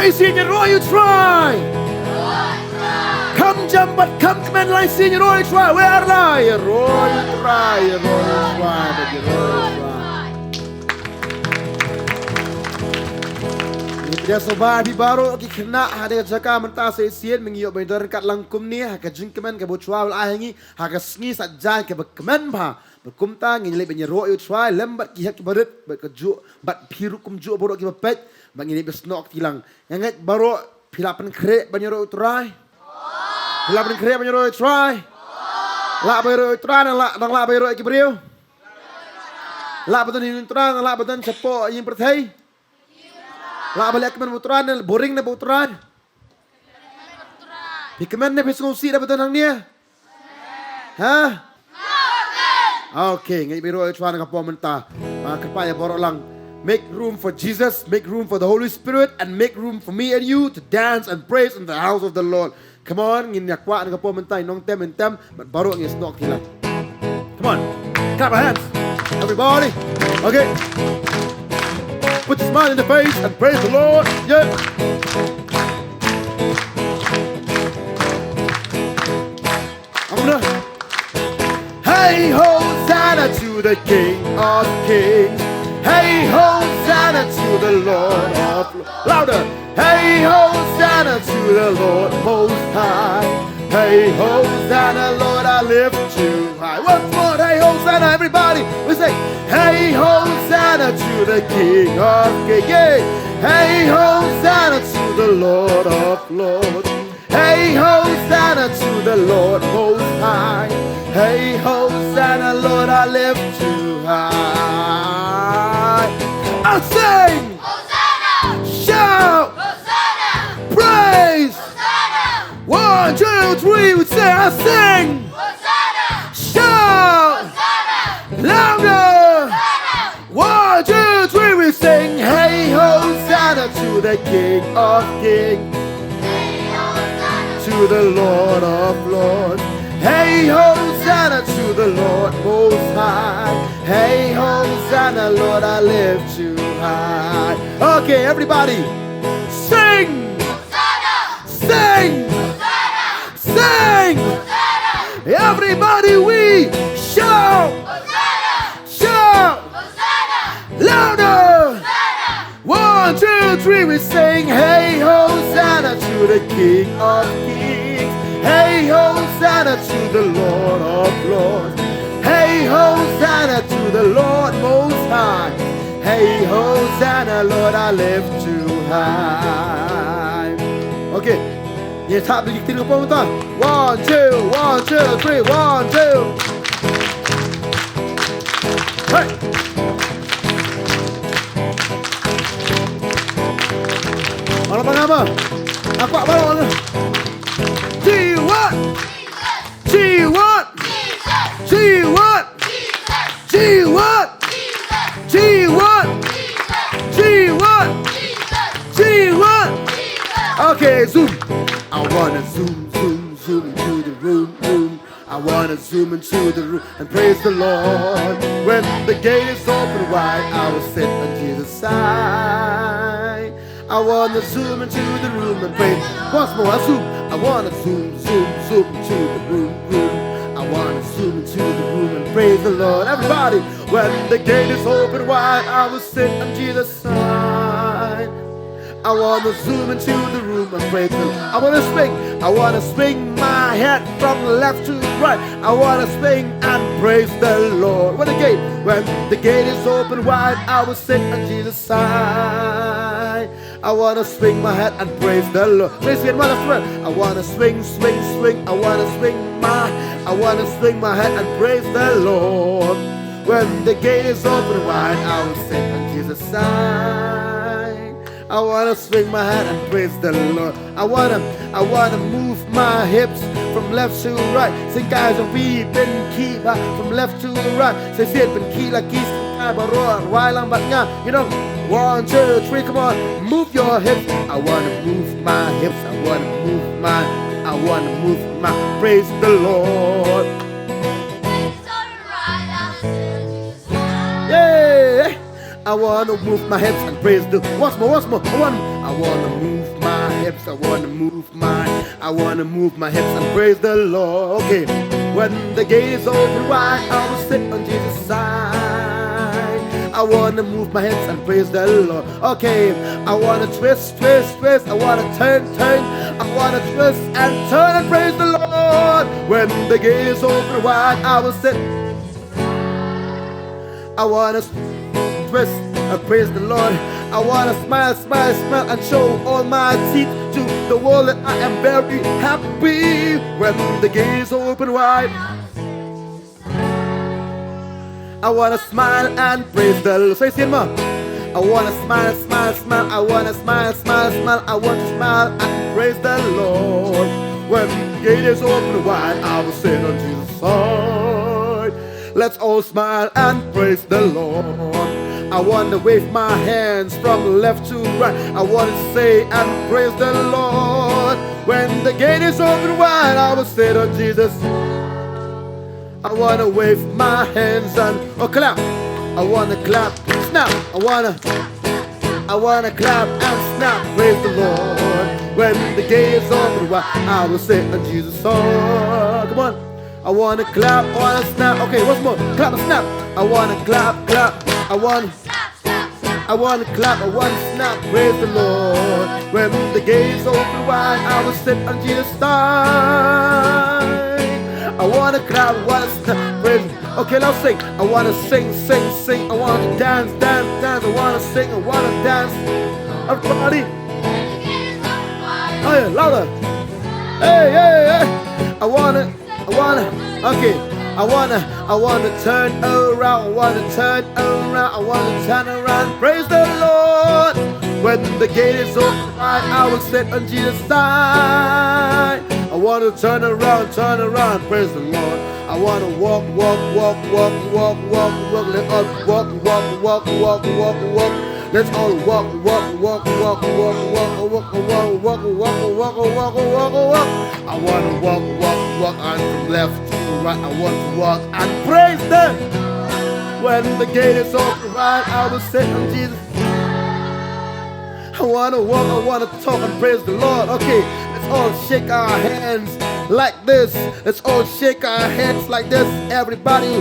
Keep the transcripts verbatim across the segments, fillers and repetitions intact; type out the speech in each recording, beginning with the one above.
Lai sien ïaroh ïa U Trai. Kham jam bad kham kmen lai sien ïaroh ïa U Trai. Wei ar lai ïaroh ïa U Trai, ïaroh ïa U Trai, bad ïaroh ïa U Trai. Ngi pdiang sngewbha ïa phi baroh ki khynnah ha kane ka jaka mynta sa shisien, ma ngi ïoh ban ïadon ryngkat lang kumne ha ka jingkmen kaba U Trai u la ai ha ngi ha ka sngi Saitjaiñ kaba kmen bha. Bad kumta ngin leit ban ïaroh ïa U Trai lem bad ki hep kiba rit, bad kajuh bad phi ruh kumjuh baroh kiba peit, bad ngin leit ban snoh kti lang. Nga ngeit baroh phi la pynkhreh ban ïaroh ïa U Trai. Phi la pynkhreh ban ïaroh ïa U Trai. Lah ban ïaroh ïa U Trai, nang lah, nang lah ban ïaroh ïa ki briew. Lah ban don ïing U Trai, nang lah ban don shapoh ïing pyrthei. Lah ban leh kmen bad U Trai, ne boring ne bad U Trai. Phi kmen ne phi sngewsih da ba don hangne? Ha? Okay, ngi ïaroh ïa U Trai na ka por mynta. Ah, kyrpad ïa baroh lang. Make room for Jesus, make room for the Holy Spirit, and make room for me and you to dance and praise in the house of the Lord. Come on, ngin ïa kwah na ka por mynta, nongtem, nongtem, bad baroh ngin snoh kti lang. Come on, clap your hands, everybody. Okay. Put your smile in the face and praise the Lord. Yeah. I'm gonna. Hey, Hosanna to the King of Kings. Hey, Hosanna to the Lord of Lords. Louder. Hey, Hosanna to the Lord Most High. Hey, Hosanna, Lord, I lift you high. Once more, hey, Hosanna, everybody. We say, hey, Hosanna to the King of Kings. Yeah. Hey, Hosanna to the Lord of Lords. Hey, Hosanna to the Lord Most High. Hey, Hosanna, Lord, I lift you high. I'll sing. Hosanna! Shout! Hosanna! Praise! Hosanna! One, two, three, we say, I sing! Hosanna! Shout! Hosanna! Louder! Hosanna! One, two, three, we sing, hey, Hosanna to the King of Kings, to the Lord of Lords. Hey, Hosanna to the Lord Most High. Hey, Hosanna, Lord, I lift you high. Okay, everybody, sing! Hosanna! Sing! Hosanna! Sing! Hosanna! Everybody, we shout! Hosanna! Shout! Hosanna! Louder! Hosanna! One, two, three, we sing, hey, Hosanna to the King of Kings. Hey, Hosanna to the Lord of Lords. Hey, Hosanna to the Lord Most High. Hey, Hosanna, Lord, I lift you high. Okay. Yes, happy victory ko pon ta. One, two, one, two, three, one, two. Hey. Mana pangama? Aku apa? Jiwa. Jiwa. Jiwa. Jiwa. Jiwa. Jiwa. Jiwa. Okay, zoom. I wanna zoom, zoom, zoom into the room, room. I wanna zoom into the room and praise the Lord. When the gate is open wide, I will sit on Jesus' side. I wanna zoom into the room and praise. Once more, I zoom. I wanna zoom, zoom, zoom into the room, room. I wanna zoom into the room and praise the Lord. Everybody, when the gate is open wide, I will sit on Jesus' side. I wanna zoom into the room and praise the Lord. I wanna swing, I wanna swing my head from left to right. I wanna swing and praise the Lord. When the gate, when the gate is open wide, I will sit on Jesus' side. I wanna swing my head and praise the Lord. Praise Him, one last time. I wanna swing, swing, swing. I wanna swing my, I wanna swing my head and praise the Lord. When the gate is open wide, I will sit on Jesus' side. I wanna swing my head and praise the Lord. I wanna, I wanna move my hips from left to right. Sing guys, and we been keep uh, from left to right. Say sit been keep like keys. While I'm back now, you know. One, two, three, come on. Move your hips. I wanna move my hips. I wanna move my, I wanna move my. Praise the Lord. Yeah. I wanna move my hips and praise the. Once more, once more. I wanna I wanna move my hips, I wanna move my, I wanna move my hips and praise the Lord. Okay, when the gate is open wide, I will sit on Jesus' side. I wanna move my hips and praise the Lord. Okay, I wanna twist, twist, twist. I wanna turn, turn. I wanna twist and turn and praise the Lord. When the gate is open wide, I will sit. I wanna s- twist and praise the Lord. I wanna smile, smile, smile, and show all my teeth to the world that I am very happy. When the gate is open wide, I wanna smile and praise the Lord. Say, Simba. I wanna smile, smile, smile. I wanna smile, smile, smile. I want to smile and praise the Lord. When the gate is open wide, I will sit on Jesus' side. Let's all smile and praise the Lord. I wanna wave my hands from left to right. I wanna say and praise the Lord. When the gate is open wide, I will sit on Jesus. I wanna wave my hands and, oh, clap. I wanna clap, snap. I wanna, I wanna clap and snap. Praise the Lord. When the gate is open wide, I will sit on Jesus' side. Come on. I wanna clap, I wanna snap. Okay, once more. Clap and snap. I wanna clap, clap. I wanna, I wanna clap, I wanna snap. Praise the Lord. When the gate is open wide, I will sit on Jesus' side. I wanna clap, I wanna snap. Praise. Okay, let's sing. I wanna sing, sing, sing. I wanna dance, dance, dance. I wanna sing, I wanna dance. Everybody. Oh yeah, louder. Hey, hey, hey. I wanna, I wanna, okay. I wanna, I wanna turn around. I wanna turn around. I wanna turn around. Praise the Lord. When the gate is open wide, I will sit on Jesus' side. I wanna turn around, turn around. Praise the Lord. I wanna walk, walk, walk, walk, walk, walk, walk. Let us walk, walk, walk, walk, walk, walk. Let's all walk, walk, walk, walk, walk, walk, walk, walk, walk, walk, walk, walk, walk, walk. I wanna walk, walk, walk, and from left to right, I want to walk and praise them. When the gate is open wide, I will sit on Jesus. I wanna walk, I wanna talk and praise the Lord. Okay, let's all shake our hands like this. Let's all shake our hands like this. Everybody,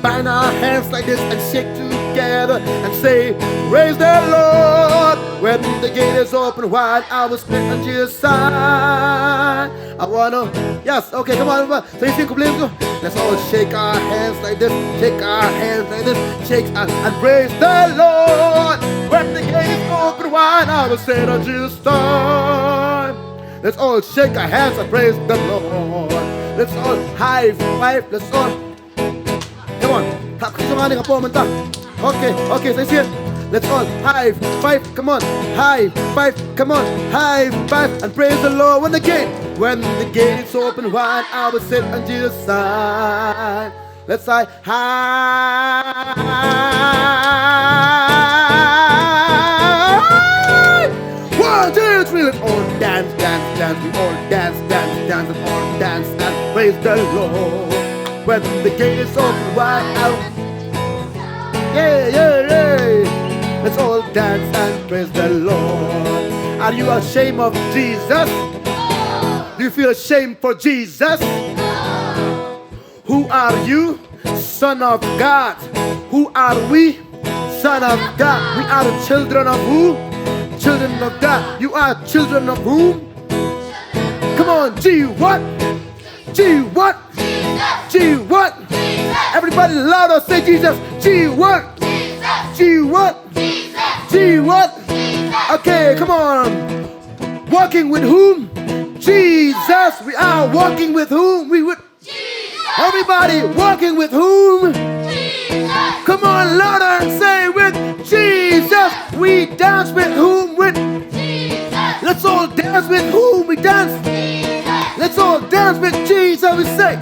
bind our hands like this and shake together and say, "Praise the Lord." When the gate is open wide, I will stand on Jesus' side. I wanna, yes, okay, come on, everyone. So you see, let's all shake our hands like this, shake our hands like this, shake and, and praise the Lord. When the gate is open wide, I will say to Jesus time. Let's all shake our hands and praise the Lord. Let's all high five. Let's all, come on. Hak song ani kapo menta. Okay, okay, say it. Let's all high five, come on, high five, come on, high five, and praise the Lord when the gate, when the gates open wide, I will sit on Jesus' side. Let's say high. One, two, three, let's all dance, dance, dance, we all dance, dance, dance, and all dance and praise the Lord. When the gate is open wide, I yeah, yeah, yeah. Let's all dance and praise the Lord. Are you ashamed of Jesus? Do you feel ashamed for Jesus? Who are you? Son of God. Who are we? Son of God. We are the children of who? Children of God. You are children of whom? Come on, G what? G what? G what? Everybody louder, say Jesus. G what? G what? G what? Okay, come on. Walking with whom? Jesus. We are walking with whom? We with everybody walking with whom? Come on, louder and say with Jesus. We dance with whom? With let's all dance with whom we dance. Let's all dance with Jesus. We say,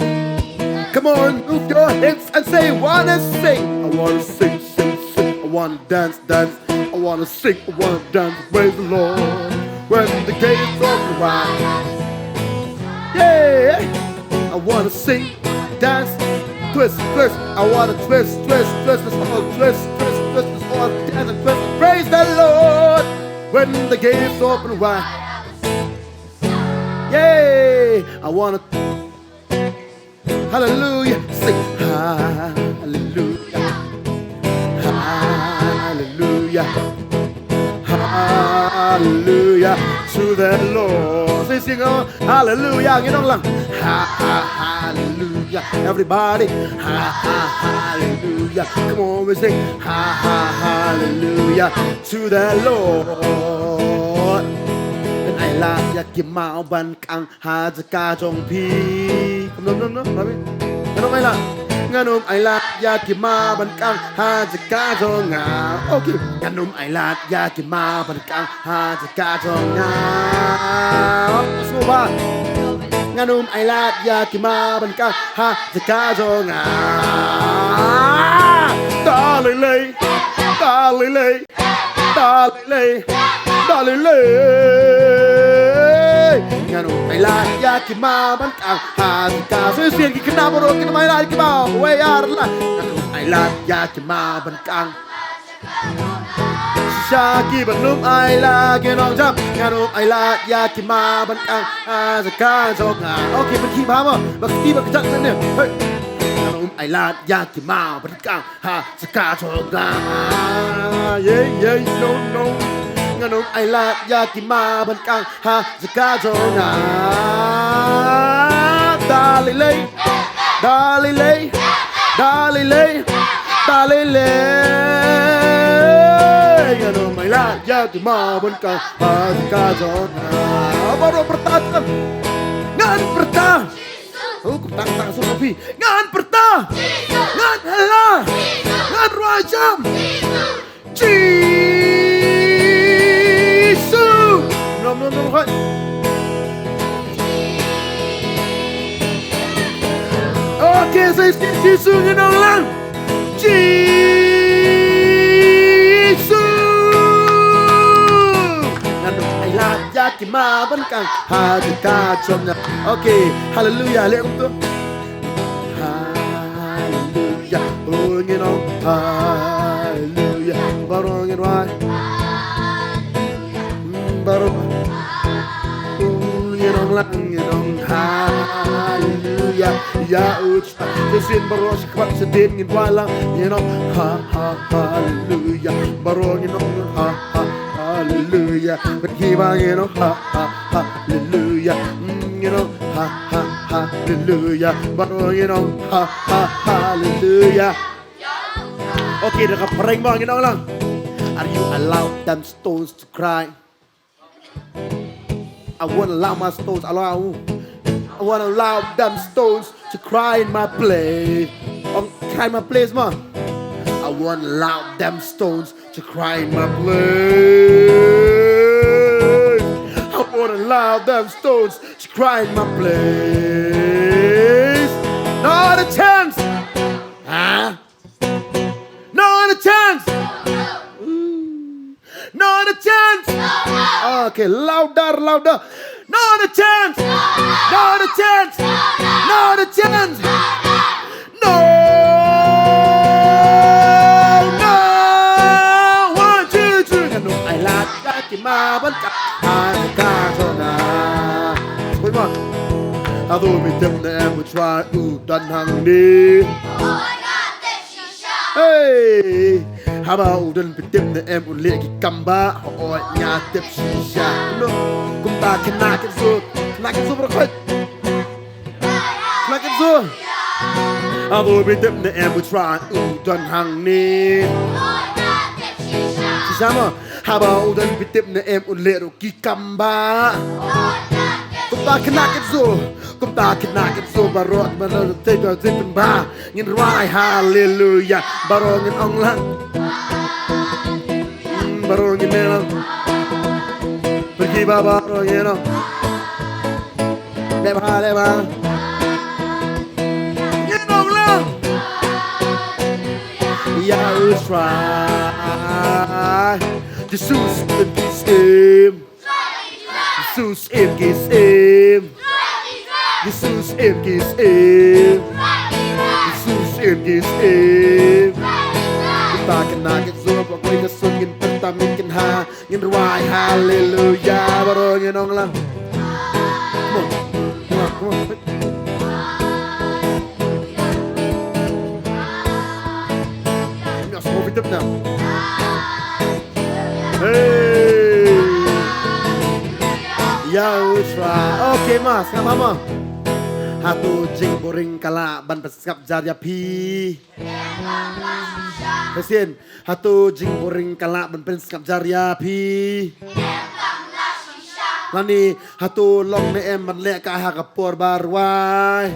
come on, move your hips and say, wanna sing. I wanna sing, sing, sing. I wanna dance, dance. I wanna sing, I wanna dance. Praise the Lord. When the gates open wide. Yeah. I wanna sing, dance, twist, twist. I wanna twist, twist, twist. Let's all twist, twist, twist. Let's all dance and twist. Praise the Lord. When the gates open wide. Yay! I wanna. Hallelujah. Sing hallelujah. Hallelujah. Hallelujah to the Lord. Sing, sing, oh, hallelujah. Ngin ong lang. Ha, ha, hallelujah. Everybody. Ha, ha, hallelujah. Come on, we sing. Ha, ha, hallelujah to the Lord. Ngan ai lad ïa ki maw ban kang ha jaka jong phi. Ngan ym, ngan ym, ngan ym ai lad. Ngan ym ai lad ïa ki maw ban kang ha jaka jong nga. Okay. Ngan ym ai lad ïa ki maw ban kang ha jaka jong nga. Sngewbha. Ngan ym ai lad ïa ki maw ban kang ha jaka jong nga. Da lei lei. Da lei lei. Da lei lei. Da lei lei. Ngan ym ai lad ïa ki maw ban kang ha jaka. Sngewsih ki khynnah baroh, ngan ym ai lad ïa ki maw. Wei ar la. Ngan ym ai lad ïa ki maw ban kang. Shisha ki ban ym ai lad, ngin ong jam. Ngan ym ai lad ïa ki maw ban kang ha jaka jong nga. Okay, ban ki ba mo. Ba ki ba ki jat ne. Hey. Ngan ym ai lad ïa ki maw ban kang ha jaka jong nga. Yeah, yeah, no, no. Ngan ym ai lad ïa ki maw ban kang ha jaka jong nga. Da lei lei. Da lei lei. Da lei lei. Da lei lei. Ngan ym ai lad ïa ki maw ban kang ha jaka jong nga. Baroh pyrta kan. Ngan pyrta. Oh, kum tang tang suk kopi. Ngan pyrta. Ngan hela. Ngan rwai jam. Jisu. Nom nom nom hoi. Okay, sa ïa Jisu ngin ong lang. Jisu. Ngan ym ai lad ïa ki maw ban kang ha jaka jong nga. Okay, haleluya. Leh kumto. Haleluya. Oh, ngin ong haleluya. Baroh ngin rwai. Baroh. Oh, ngin ong lang, ngin ong haleluya. Ïa u Jisu. Shisien baroh sha khmat sha dien ngin rwai lang. Ngin ong ha, ha, haleluya. Baroh ngin ong ha, ha, haleluya. Bad ki ba ngin ong ha, ha, haleluya. Mm, ngin ong ha, ha, haleluya. Baroh ngin ong ha, ha, haleluya. Okay, da ka phareng ba ngin ong lang. Are you allowed them stones to cry? I won't allow my stones, allow. I won't allow them stones to cry in my place. Um, cry in my place, ma. I won't allow them stones to cry in my place. I won't allow them stones to cry in my place. Not a chance. Huh? Not a chance. Ooh. Not a chance. Okay, louder, louder. Not a chance. Not a chance. Not a chance. No. No. One, two, three. Ngan ym ai lad ïa ki maw ban kang ha jaka jong nga. Oi ma. Hato phi tip ne em u Trai u don hangne? Hey, haba u don phi tip ne em un leh ki kam ba, hooid nga tip shisha. No, kumta khynnah Kynso, khynnah Kynso baroh khoit. Khynnah Kynso. Hato phi tip ne em u Trai u don hangne? Shisha mo, haba u don phi tip ne em un leh ruh ki kam ba. Kumta khynnah Kynso, kumta khynnah Kynso baroh, baroh te ka jin ba. Ngin rwai haleluya, baroh ngin ong lang. Hmm, baroh ngin leh lang. Pergi ba baroh ngin ong. Leh ba, leh ba. Ngin ong lang. Ïa u Trai. Jesus in his name. Jesus in his name. Jesus in his name. Jesus in his name. Kumta khynnah Kynso, ba koi ka sun ngin pyrta min kynha. Ngin rwai haleluya, baroh ngin ong lang. Come on. Come on, come on. Ngin ong sngewbha tip na. Hey. Ya Utrai. Okay, ma, sngap ma. Hato jingbuhrieh ka lah ban pynsngap jar ïa phi? Shisien, hato jingbuhrieh ka lah ban pynsngap jar ïa phi? Lane, hato long ne em ban leh ka ha ka por ba rwai?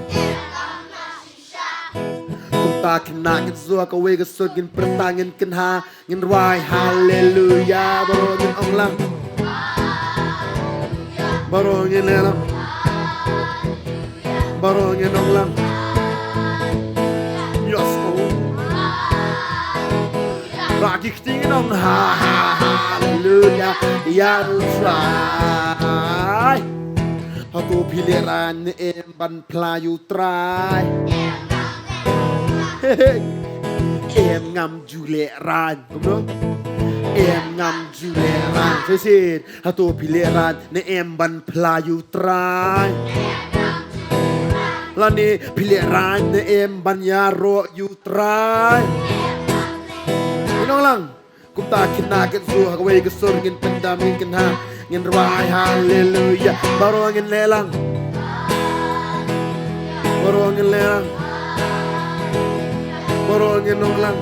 Kumta khynnah ngin shu ha kawei ka sur, ngin pyrta, ngin kynha, ngin rwai haleluya, baroh ngin ong lang. Baroh ngin leh lang. Baroh ngin ong lang. Yes, oh. Rah ki kti ngin ong ha, ha, haleluya, ïa U Trai. Hato phi lehraiñ ne em ban phla ïa U Trai? Em ngam ju lehraiñ. Kumno? Em ngam ju lehraiñ. Shisien, hato phi lehraiñ ne em ban phla ïa U Trai? Lane phi lehraiñ ne em ban ïaroh ïa U Trai? Ngin ong lang. Kumta khynnah ngin shu ha kawei ka sur, ngin pyndam, ngin kynha, ngin rwai haleluya. Baroh ngin leh lang. Baroh ngin leh lang. Baroh ngin ong lang.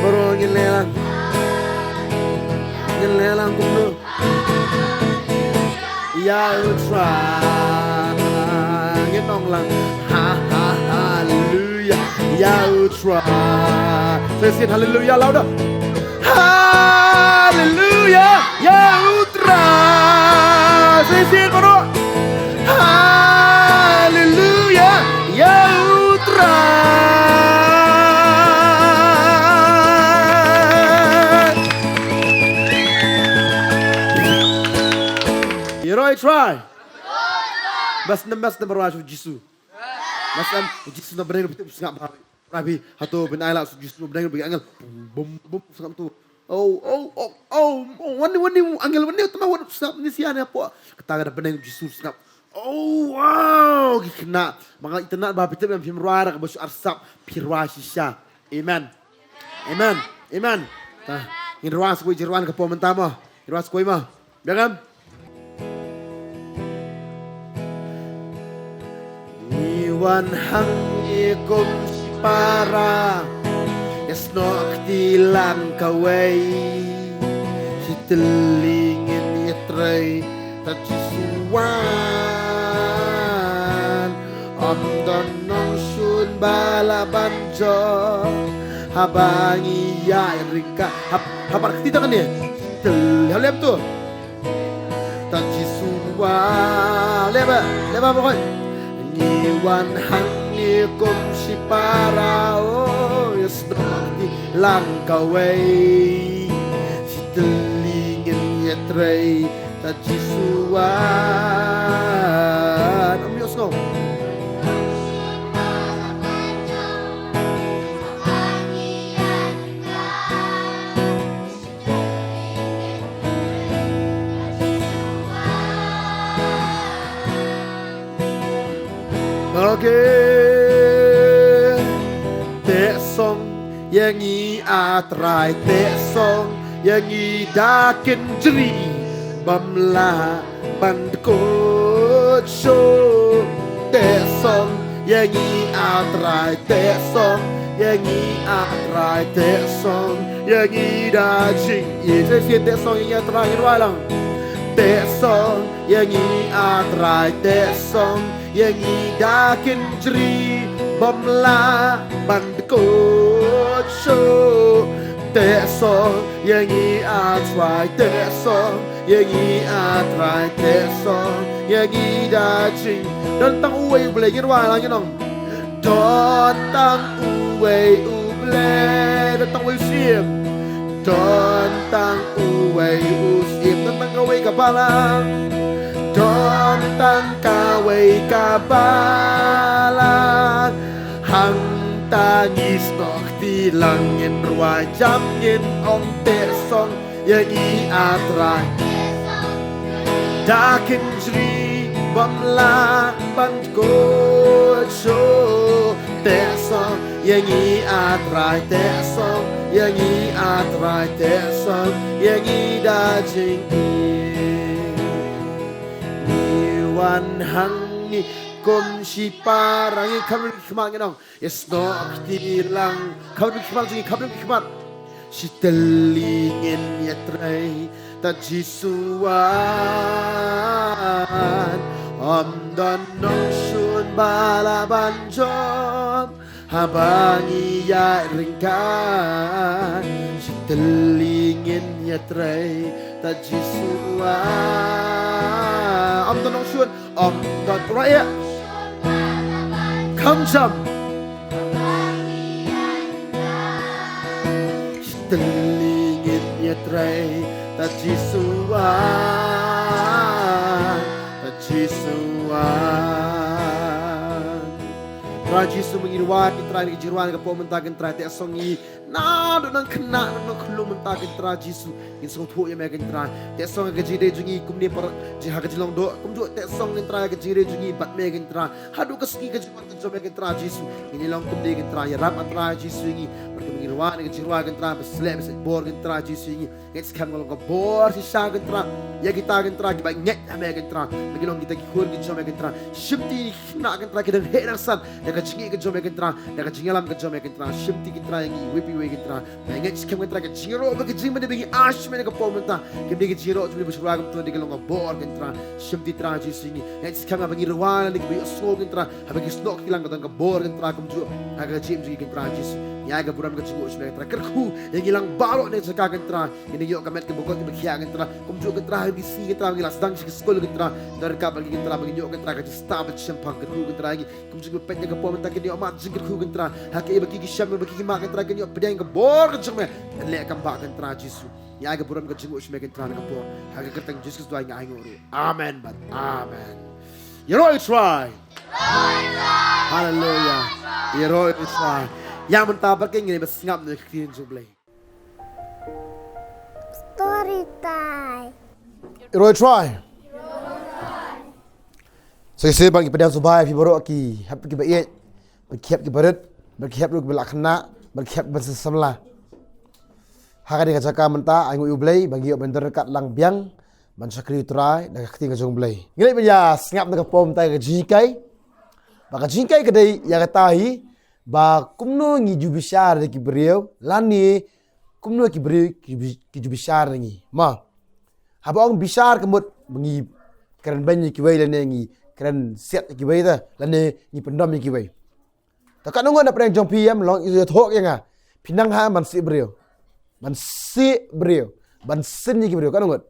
Baroh ngin leh lang. Ngin leh lang kumno? Ïa U Trai. Ngin ong lang. Ha, ha, haleluya. Ïa U Trai. Shisien haleluya louder. Haleluya. Ïa U Trai. Shisien baroh. Haleluya. Ïa U Trai. Ïaroh ïa U Trai. Bas nem, bas nem, baroh shu Jisu. Bas nem, Jisu na bneng, phi tip sngap bha. Rabi, hato phin ai lah shu Jisu na bneng, bagi angel. Bum, bum, sngap tu. Oh, oh, oh, oh, oh, wan ni, wan ni, angel, wan ni, tama, wan, sngap ni, sia ni, apo. Kata ka da bneng Jisu sngap. Oh, wow, ki khynnah. Manga itynnat ba phi tip, em, phim rwai ra kaba shu arsap, phi rwai shisha. Amen. Amen. Amen. Ta, ngin rwai sa kawei jingrwai ka por mynta mo. Ngin rwai sa kawei mo. Biang em? Ngi wan hangne kum shipara, ïasnoh kti lang kawei. Shi tylli ngin ïatrei, tad Jisu wan. Ym don nongshun ba lah ban jop, haba ngi ïaid ryngkat. Hap, hap kti tang ne. Shi tylli, hap lem tu. Tad Jisu wan, leh ba, leh ba, baroh. Ngi wan hangne kum shipara, oh, ïasnoh kti lang kawei. Shi tylli ngin ïatrei, tad Jisu wan. Ym ïohsngew. Okay. Teh song ïa ngi, A Trai, teh song ïa ngi da kynjri bym lah ban dkut shuh. Teh song ïa ngi, A Trai, teh song ïa ngi, A Trai, teh song ïa ngi da jingïeit. Shisien teh song ïa ngi, A Trai, ngin rwai lang. Teh song ïa ngi, A Trai, teh song ïa ngi da kynjri bym lah ban dkut shuh. Teh song ïa ngi, A Trai, teh song ïa ngi, A Trai, teh song ïa ngi da jing. Don tang uwei U Blei, ngin rwai lang, ngin ong. Don tang uwei U Blei, don tang uwei U Syiem. Don tang uwei U Syiem, don tang kawei ka Balang. Don tang kawei ka Balang. Hangta ngi snoh kti lang, ngin rwai jam, ngin ong teh song. ïa ngi A Trai. Da kynjri bym lah ban kut shuh. Teh song ïa ngi A Trai, teh song ïa ngi A Trai, teh song ïa ngi da jingim. Ngi wan hangne kum shi para, ngi kham ri khmat ngi nong. Ïa snoh kti lang, kham ri khmat jong ngi, kham ri khmat. Shi tylli ngin ïatrei tad Jisu wan. Ym don nongshun ba lah ban jop haba ngi ïaid ryngkat. Shi tylli ngin ïatrei tad Jisu wan. Ym don nongshun, ym don, rah ïa. Kham jam. Shi tylli ngin ïatrei tad Jisu wan, tad Jisu wan. Trai Jisu, ma ngi rwai ïa ki Trai, ngi rwai ïa ka por mynta, ki Trai, teh song ngi naduh nang khynnah, naduh nang khyllung mynta, ki Trai Jisu. Ngin sngewthuh ïa me, ki Trai. Teh song ha ka jingdei jong ngi kumne, para jing ha ka jinglong doh kumjuh, teh song, ki Trai, ha ka jingdei jong ngi bad me, ki Trai. Haduh ka sngi ka jingwan ka jong me, ki Trai Jisu. Ngin ïa long kumne, ki Trai, ïarap A Trai Jisu ïa ngi. Bad ka ma ngi rwai ïa ka jingrwai, ki Trai, ba shleh ba shet bor, ki Trai Jisu, ïa ngi. Ngeit skhem ka long ka bor shisha, ki Trai, ïa kita, ki Trai, kiba ngeit ha me, ki Trai. Ba ki long kita ki khun ki jong me, ki Trai. Shimti ki khynnah, ki Trai, ki dang heh dang san da ka jingngeit ka jong me, ki Trai, da ka jingïalam ka jong me, ki Trai. Shimti, ki Trai, ïa ngi iwei pa iwei, ki Trai. Ba ngeit skhem, ki Trai, ka jingïaroh bad ka jingmane ba ngi ai sha me ha ka por mynta. Kim dei ka jingïaroh jong me ba shu rwai kumto, dei ka long ka bor, ki Trai. Shimti, Trai Jisu, ïa ngi ngeit skhem ba ngi rwai lane kiba ïohsngew, ki Trai, haba ki snoh kti lang, ka don ka bor, ki Trai, kumjuh ha ka jingim jong ngi, ki Trai Jisu. Ngi ai ka burom ka jingngeit sha me, ki Trai. Kyrkhu ïa ngi lang baroh ne jaka, ki Trai. Ngin ïoh ka met kaba kot kaba khiah, ki Trai. Kumjuh, ki Trai, ha ki sngi, ki Trai, ngi la sdang sha ki skul, ki Trai. Don ka ba ngi, ki Trai, ba ngin ïoh, ki Trai, ka jingstad bad jingshemphang, kyrkhu, ki Trai, ngi. Kumjuh ba peit ïa ka por mynta, kin ïoh mad jingkyrkhu, ki Trai. Ha kaei ba ki ki shem, ba ki ki mad, ki Trai, kin ïoh pdiang ka bor ka jong me. Leh kam ba, ki Trai Jisu. Ngi ai ka burom ka jingngeit sha me, ki Trai, na ka por. Ha ka kyrteng Jisu Khrist ngi ai nguh ruh. Amen bad amen. Ïaroh ïa U Trai. Haleluya. Ïaroh ïa U Trai. Ïa mynta bad ka ngin ïa sngap na ka ktien jong U Blei. Story time. Ïaroh ïa U Trai. Sa shisien ban ki pdiang sngewbha ïa phi baroh ki hep kiba ïeit, bad ki hep kiba rit, bad ki hep ruh kiba lah khynnah, bad ki hep ban sa samla. Ha kane ka jaka mynta, ai nguh ïa U Blei ba ngi ïoh ban don ryngkat lang biang ban shakri U Trai da ka ktien ka jong U Blei. Ngi leit ban ïa sngap na ka por mynta ka jinghikai. Ba ka jinghikai ka dei ïa kata hi, ba kumno ngi ju bishar ïa ki briew, lane kumno ki briew ki ju bi-, ki ju bishar ïa ngi. Mo. Haba ong bishar ka mut ba ngi kren beiñ ïa kiwei, lane ngi kren siat ïa kiwei te, lane ngi pyndom ïa kiwei. Te katno ngut na pdeng jong phi ïa long ïathuh ïa nga. Phi nang ha ban sih briew. Ban sih briew. Ban sih ïa ki briew. Katno ngut.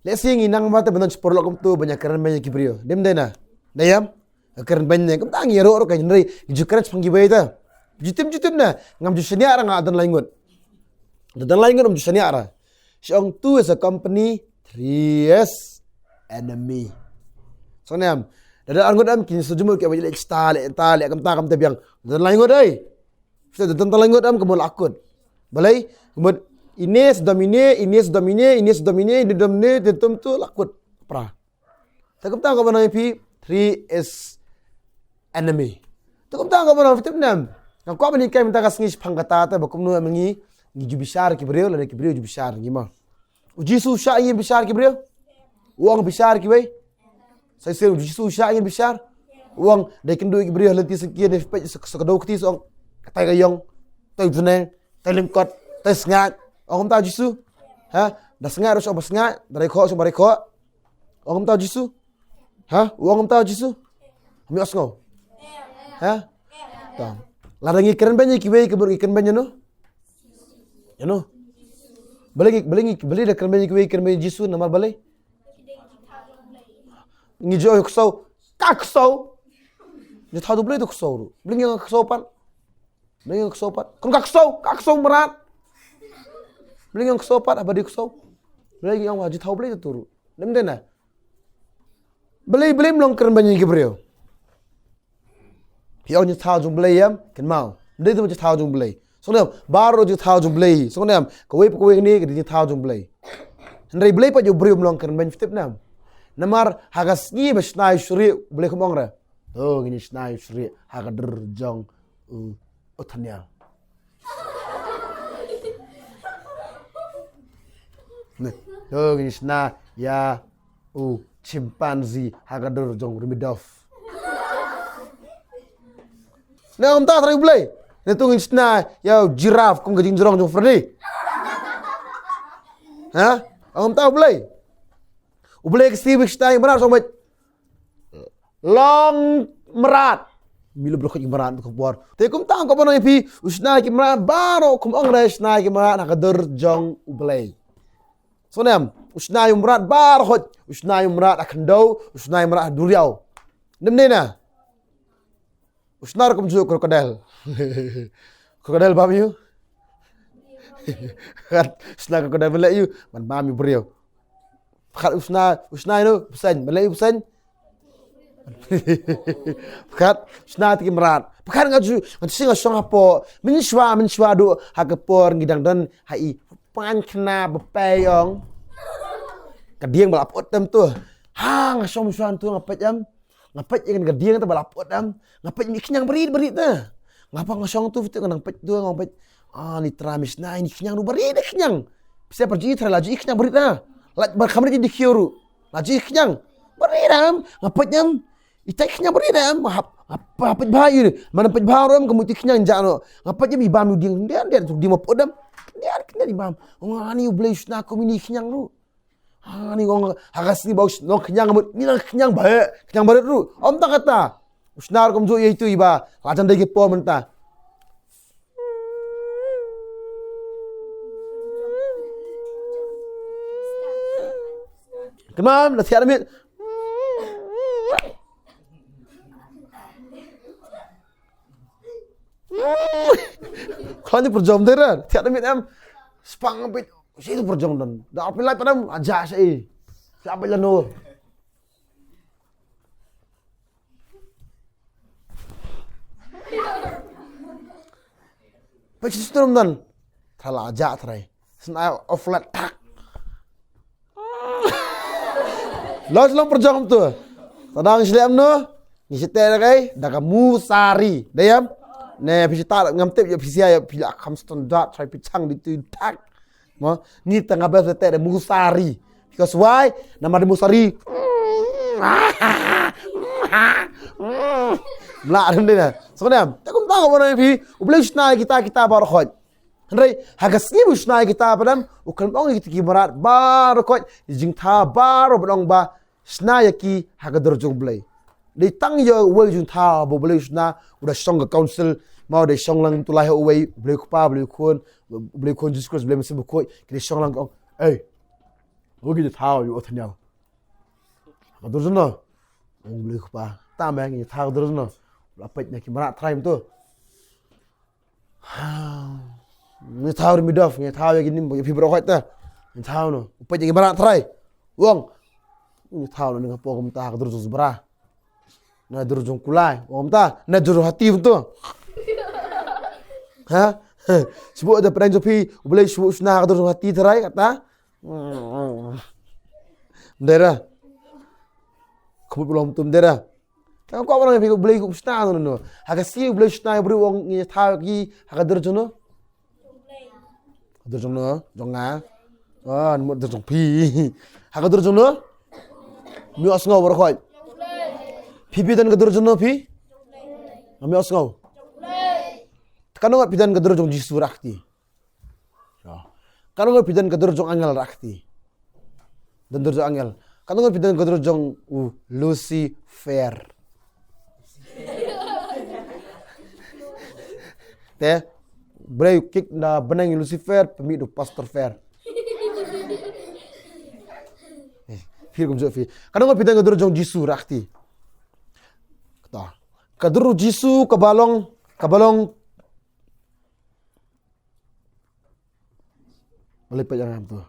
Lehse ngi nang ba te ban don shi paralok kumto ban ïa kren beiñ ïa ki briew. Dei ym dei na. Dei ym. Kren beiñ ne. Kumta ngi ïaroh ruh ka, hynrei ngi ju kren shaphang kiwei te. Ju tim, ju tim na. Ngam ju shaniah ra nga, don lai ngut. Don lai ngut ym ju shaniah ra. Shu ong two is a company, three is enemy. Sngewthuh ne em? Da don ar ngut em, ki shu jumut ki ba leh sta, leh ta, leh kumta kumta biang. Da don lai ngut ei. Shu da don lai ngut em, ka mut la kut. Balei? Ka mut ine sdom ine, ine sdom ine, ine sdom ine, ine sdom ine, te tum tu la kut. Pra. Te kumta ka ba nang ïa phi, three is enemy. Te kumta ka ba nang ïa phi, tip ne em. Nga kwah ban hikai mynta ka sngi shaphang kata te ba kumno em ngi, ngi ju bishar ki briew, lane ki briew ju bishar ngi, mo. U Jisu u shah ïa ngi bishar ki briew? U ong bishar kiwei? Sa shisien u Jisu u shah ïa ngi bishar? U ong da kynduh ïa ki briew ha lynti syngkien, ne phi peit sa, sa kdew kti sa ong, katai ka ïong, katai u bneng, katai lyngkot, katai sngaid. Ong kumta u Jisu? Ha? Da sngaid ruh sa ong ba sngaid, da rei khoh sa ong ba rei khoh. Ong kumta u Jisu? Ha? U ong kumta u Jisu? Ym ïohsngew. Ha? Ta. Lada ngi kren beiñ ïa kiwei, ka mut ngi kren beiñ ïano? Ïano? Balei ngi, balei ngi, balei da kren beiñ ïa kiwei, kren beiñ ïa u Jisu, namar balei? Ngi ju ong ksew, ka ksew. Ngi thaw da U Blei da ksew ruh. Balei ngi ong ksew pat? Balei ngi ong ksew pat? Kon ka ksew, ka ksew mrad. Balei ngi ong ksew pat, haba dei ksew. Balei ngi ong ba ju thaw U Blei da tu ruh. Dei ym dei na. Balei, balei ym long kren beiñ ïa ki briew. Phi ong ju thaw jong U Blei ïa em, kynmaw. Ym dei tu ju thaw jong U Blei. Sngewthuh ne em, baroh jingthaw jong u Blei. Sngewthuh ne em, kawei pa kawei kane ka jingthaw jong u Blei. Hynrei u Blei pat u briew um long kynmaw, sngewthuh ne em. Namar ha ka sngi ba shna ïa u shrieh, u Blei kum ong re, to ngin shna ïa u shrieh ha ka dur jong u, u Thaniel. Ne, to ngin shna ïa u chimpanzee ha ka dur jong u Rimidov. Ne, ong kumta trai u Blei. Ne, to ngin shna ïa u giraffe kum ka jingjrong jong u Freddy. Ha? Ong kumta u Blei. U Blei ka sngi ba shna ïa u mrad, shong beit, long mrad. Mih lum baroh khoit ki mrad ka por. Te kumta ko ba nang ïa phi, u shna ki mrad baroh, kum ong re, shna ki mrad ha ka dur jong u Blei. Sngewthuh ne em, u shna ïa u mrad baroh khoit, u shna ïa u mrad ha khyndew, u shna ïa u mrad ha duriaw. Nym ne na. U shna ruh kumjuh u crocodile. Crocodile bam ïa u. Kat, u shna crocodile ban leh ïa u, ban bam ïa u briew. Pyrkhat u shna, u shna ïa u bseiñ, ban leh ïa u bseiñ. Pyrkhat, u shna ïa ki mrad. Pyrkhat nga ju, nga ju sngew nga shong hapoh. Mynshuwa, mynshuwa duh ha ka por ngi dang don ha i pankna ba pei ong. Ka dieng ba la put tam tu. Ha, nga shong mynshuwa tu nga peit em. Nga peit ïa ka dieng ta ba la put em. Nga peit mih khñiang barit barit ta. Nga pa nga shong tu, tu nga nang peit tu, nga peit. Ah, ni trai, mih shna ïa ni khñiang ruh barit da khñiang. Pisa par ji trai la ji khñiang barit da. La bar kamra ji di khiu ruh. La ji khñiang barit da em. Nga peit em. I tai khñiang barit da em. Hap, hap, hap peit bha ïa. Man peit bha ruh em, ka mut ti khñiang ja no. Nga peit em i bam ïa u dieng. Dieng, dieng, tu dieng ma put em. Dieng, dieng i bam. Nga ni u Blei u shna kum ini khñiang ruh. Ha, ni ngong ha ka sngi ba u shnong khñiang mut, ni nang khñiang ba, khñiang ba ruh. Ym tang kata. U shna ruh kumjuh ïa itu iba la jan dei ki por mynta. Kynmaw, la thiah na miet. Khlaiñ tu pyrjong dei ra, thiah na miet em. Spang bit, shi tu pyrjong don. Da phi lai padam, aja shi. Siapa lano? Pek sistem don. Thala aja trai. Sna offlet tak. Los long pyrjong tu. Tadang shlem no. Ngi site da kai, da ka musari. Dayam. Ne phi sita ngam tip ïa phi sia ïa phi la kham standard trai phi chang di tu tak. Mo, ni tang abes te de musari. Because why? Namar de musari. Mla rim de na. So ne, te kum ta ko na phi, u Blei u shna kita kita baroh khoit. Hynrei ha ka sngi ba u shna kita padam, u khlem ong ïa kita ki mrad baroh khoit, jingthaw baroh ban ong ba shna ïa ki ha ka dur jong u Blei. Dei tang ïa uwei u jingthaw ba u Blei u shna, u da shong ka council, ma u da shong lang tu lai ha uwei, u Blei u Kpa, u Blei u Khun, u Blei u Khun Jesus Christ, u Blei Mynsiem Bakhuid, ki da shong lang ka ong, ei, u ki jingthaw ïa u Othniel. Ka dur jong no, ong u Blei u Kpa, tam eh, ki jingthaw ka dur jong no, la peit na ki mrad trai mynta. Ngi thaw ri midov, ngi thaw ïa ki nim, ïa phi baroh khoit ta. Ngi thaw no. U peit ïa ki mrad trai. Wang. Ngi thaw no, ngi pok kumta ha ka dur jong Zubra. Na dur jong kulai. Wang kumta, na dur jong hati kumta. Ha? Shu buh da pyrshang jong phi, u Blei shu buh shna ha ka dur jong hati trai kata. Mdera. Khmut belum tu mdera. Tang ko ba nang phi u Blei kum shna no no. Ha ka sngi u Blei shna u briew ong ngi thaw ki ha ka dur jong no. Ka dur jong no, jong nga. Ah, mut dur jong phi. Ha ka dur jong no. Mi ïohsngew baroh khoit. Phi phi don ka dur jong no phi. Mi ïohsngew. Katno ngut phi don ka dur jong Jisu ra kti. Katno ngut phi don ka dur jong angel ra kti. Don dur jong angel. Katno ngut phi don ka dur jong u Lucifer. Te brei u kik na bneng Lucifer, pynmih da u Pastor Fer. Eh, phi kumjuh phi. Katno ngut phi don ka dur jong Jisu ra kti. Kata. Ka dur Jisu kaba long, kaba long Balei peit ïa nga kumto?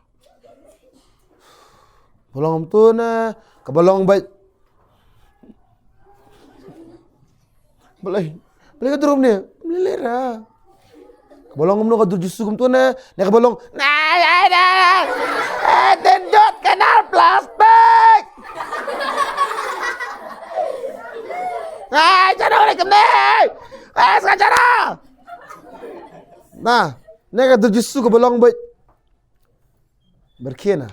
Ba long kumto na, kaba long beit. Balei, balei ka dur kumne? Balei lehra? Kaba long kumno ka dur Jisu kumto ne? Ne kaba long, "Na, na, na, eh, tynjot ka nar plastik. Ai, chano ne kene. Ai, ska chano." Na, ne ka dur Jisu kaba long beit. Berkhie na.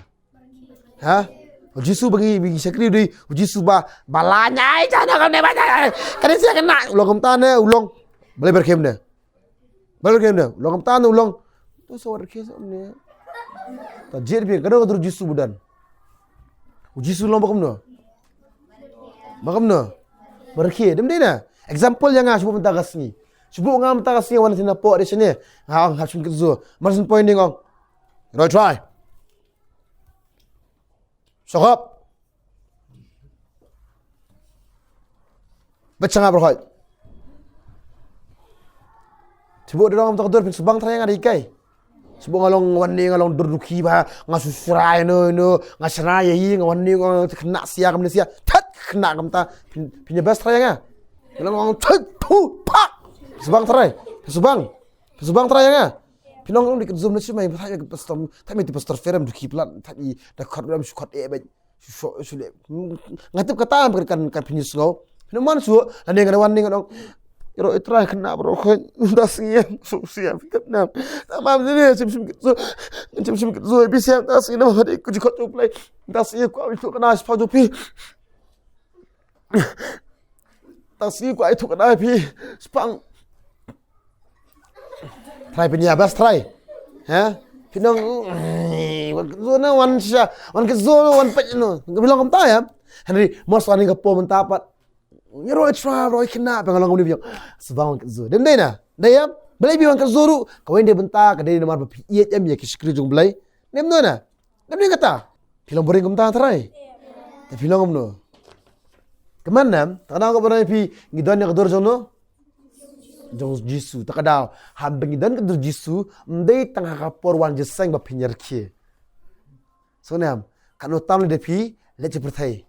Ha? U Jisu ba ngi, ba ngi shakri u dei u Jisu ba, ba la nyai, chano kane ba nyai. Kane sia kane, u long kumta ne, u long. Balei berkhie ne? Balei berkhie ne? U long kumta ne, u long. To sa berkhie sa ne. Ta jied biang, kano ka dur Jisu ba don? U Jisu long ba kumno? Ba kumno? Berkhie, dem dei na. Example ïa nga, shu buh mynta ka sngi. Shu buh nga mynta ka sngi, wan sini na pok dei sini. Nga ong hap shim kit zu. Mar syn poi ning ong. Roi try. Sokop. Bachanga berkhoi. Shu buh dei ong mynta ka dur phin shu bang trai nga dei kai. Shu buh nga long wan ne nga long dur dukhi ba nga shu shrai no no nga shrai ïa i nga wan ne nga khynnah sia kumne sia. Tat khynnah kumta phin phin ïa best trai nga. Nga long ong tat pu pak. Shu bang trai. Shu bang. Shu bang trai nga. Phin ong ong dei ka zoom na shu mai thait mai ka pastor thait mai tu pastor ferem dukhi plat thait i da khot ram shu khot e bait. Shu shu shu le. Nga tip kata kan kan kan phin ïa sngew. Phin ong man shu la ne nga wan ne nga ong. Iro i trai khynnah bro khoi da sngi ïa shu sia phi tip nam. Ta mam ne shim shim kit zu. Shim shim kit zu bi sia da sngi nam hadi ku ji khot u play. Da sngi ku abi tu kana shu pha ju phi. Ta sngi ku ai thuk na phi. Spang. Trai phi nia bas trai. Ha? Phi nong wan kit zu na wan sha wan kit zu wan pet no. Phi long kumta ïa. Henry mos wan ka po mynta pat. Ngi roi tra roi khynnah phi nga long kumne phi. Sbang wan kit zu. Dem dei na. Dei ïa. Balei phi wan kit zu ruh. Ka wan dei mynta ka dei namar ba phi ïeit em ïa ki shakri jong Blei. Dem dei na. Dem dei kata. Phi long boring kumta trai. Te phi long kumno. Kman nam, ta ka daw ka ba nai phi ngi don ïa ka dur jong no. Jong Jisu, ta ka daw. Haba ngi don ka dur Jisu, ym dei tang ha ka por wan jingïaseng ba phin ïarkhie. Sngewbha nam, katno tam lei da phi leit sha pyrthei.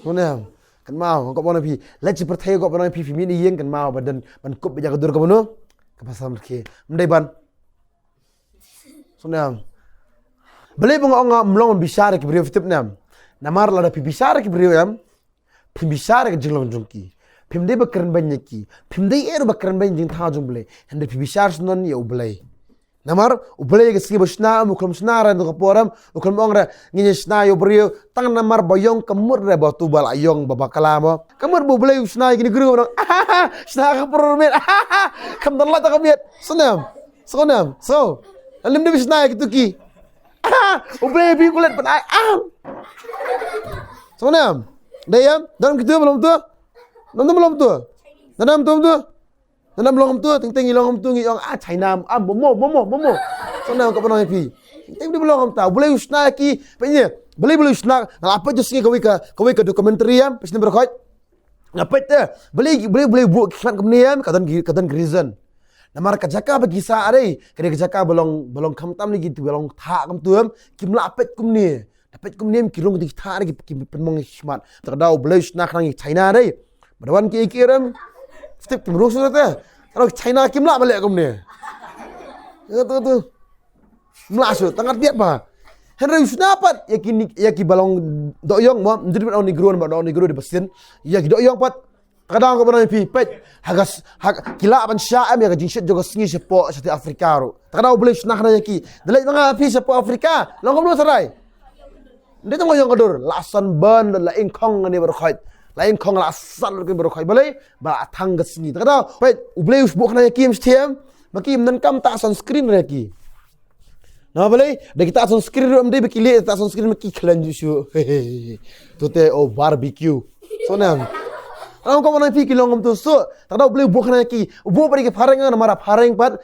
Sngewbha nam, kynmaw, ka ba nai phi leit sha pyrthei, ka ba nai phi phi mih na ïing, kynmaw ba don ban kup ba ïa ka dur ka ba no. Ka ba sam rkhie. Ym dei ban Sngewbha nam. Balei ba nga ong nga ym long bishar ïa ki briew phi tip nam. Namar lada phi bishar ïa ki briew em. Phi bishar ïa ka jinglong jong ki. Phim dei ba kren beiñ ïa ki. Phim dei er ba kren beiñ jingthaw jong Blei. Hynrei phi bishar snon ïa U Blei. Namar U Blei ïa ka sngi ba shna em u khlem shna re ka por em. U khlem ong re ngin ïa shna ïa u briew. Tang namar ba ïong ka mut re ba tu ba la ïong ba bakla mo. Ka mut ba U Blei u shna ïa kine ki briew nang. Shna ka por miet. Kam don la ta ka miet. Sngewbha nam. Sngewbha nam. So. Alim dei ba shna ïa kitu ki. Ah, U Blei phi kulet pan ai. Ah. Sngewbha nam. Dei em. Don kitu ba long tu. Don tu ba long tu. Don tu ba long tu. Don tu ba long tu. Teng teng ngi long tu ngi ong ah China. Ah momo momo momo. Sngewbha nam ka ba long phi. Teng teng dei ba long ta. U Blei u shna ki. Pynïa. Blei Blei u shna. Nga la peit ju sngi kawei ka kawei ka documentary em. Peit sngewbha khoi. Nga peit te, balei balei balei buh ki khmat kumne em, ka don ki ka don ki reason. Namar ka jaka ba ki sah are, ka dei ka jaka ba long ba long khamtam ne ki ba long thah kumtu em, kim lah peit kumne. Da peit kumne em ki rung ki thah are ki ki pynmong ki khmat. Ta ka daw Blei shna khnang ki China are. Ba da wan ki ki rem. Step kim rung shu te. Ka daw China kim lah ba leh kumne. Ya tu tu. Mla shu tang ngat biat ba. Hynrei u shna pat ïa ki nik ïa ki ba long doh ïong mo, ym dei ba long Negro ba doh Negro dei ba sien. Ïa ki doh ïong pat. Ta ka daw ka ba nai phi peit. Ha ka s- ha ka- ki lah ban shah em ïa ka jingshit jong ka sngi shapoh sha Afrika ruh. Ta ka daw U Blei u shna khnang ïa ki. Da leit ma nga phi shapoh Afrika. Long kumno sarai. Ym dei tang ïong ka dur, la sunburn, la ingkhong ne baroh khoit. La ingkhong la sat lut kin baroh khoit. Balei, ba la thang ka sngi. Ta ka daw, peit, U Blei u sbuh khnang ïa ki em shtiem. Ma ki ym donkam ta sunscreen re ki. Na balei, da ki ta sunscreen ruh ym dei ba ki leh ta sunscreen ma ki khlaiñ ju shu. Tu te o barbecue. Sngewbha nam. Ong ka ba nai phi ki long kumtu so. Ta ka daw U Blei u buh khnang ïa ki. U buh pat ïa ki phareng namar phareng pat.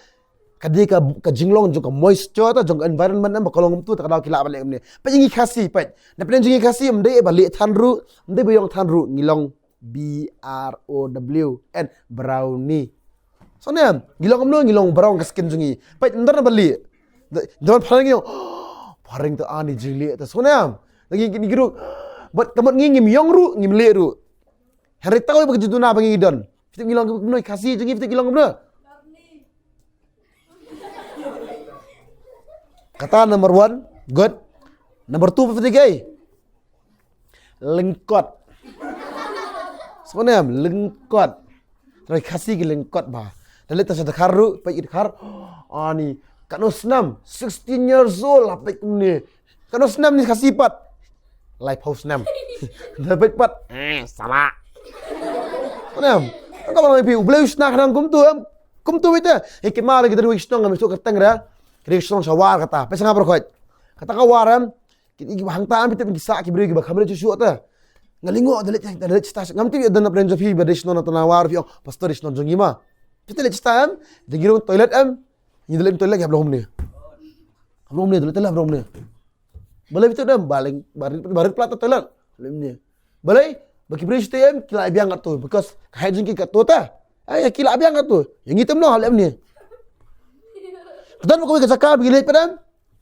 Ka dei ka ka jinglong jong ka moisture ta jong ka environment em ba ka long kumtu ta ka daw ki lah ban leh kumne. Peit ïa ngi Khasi peit. Na pdeng jong ngi Khasi ym dei ba lieh than ruh, ym dei ba ïong than ruh, ngi long B R O W N, brownie. Sngewbha nam, ngi long kumno, ngi long brown ka skin jong ngi. Peit ym don ba lieh. Don phareng ngi ïong. Phareng ta ani jinglieh ta sngewbha nam. Ngi ngi ruh. Bad ka mut ngi ngim ïong ruh, ngim lieh ruh. Hynrei tang ba ka jingduna ba ngi don. Tip ngi long kumno, Khasi jong ngi tip ngi long kumno. Kata number one, good. Number two, phi tip kaei? Lyngkot. Sngewbha em, lyngkot. Trai Khasi ki lyngkot bha. Da leit tang sha Dkhar ruh, peit ki Dkhar. Ani, katno snem, sixteen years old, la peit kumne. Katno snem ni Khasi pat? Laiphew snem. Da peit pat. Eh, salah. Sngewbha em. Ka ba phi, U Blei u shna khnang kumtu em. Kumtu ite. Ïa ki ma la ki dang wi shnong ngam shu kyrteng ra. Ki dang shnong sha War kata. Peit sha nga baroh khoit. Kata ka War em. Ki, ki hangta am phi tip ki sah ki briew kiba kham rit shuh shuh ta. Nga lyngngoh da leit, da leit sha ta. Ngam tip ïa don na pdeng jong phi ba dei shnong na tana War phi ong pastor dei shnong jong ngi ma. Phi te leit sha ta em. Da ngi rung toilet em. Ngi da leit toilet ki hap long kumne. Hap long kumne, toilet hap long kumne. Balei phi tip em, ba leng, ba rit, ba rit palat ta toilet. Lem ne. Balei, ba ki briew shu tip em, ki la biang katto. Because ka height jong ki katto ta. Ai, ki la biang katto. Ïa ngi te mano, lem ne. Ka don ba kawei ka jaka ba ngi leit pat em.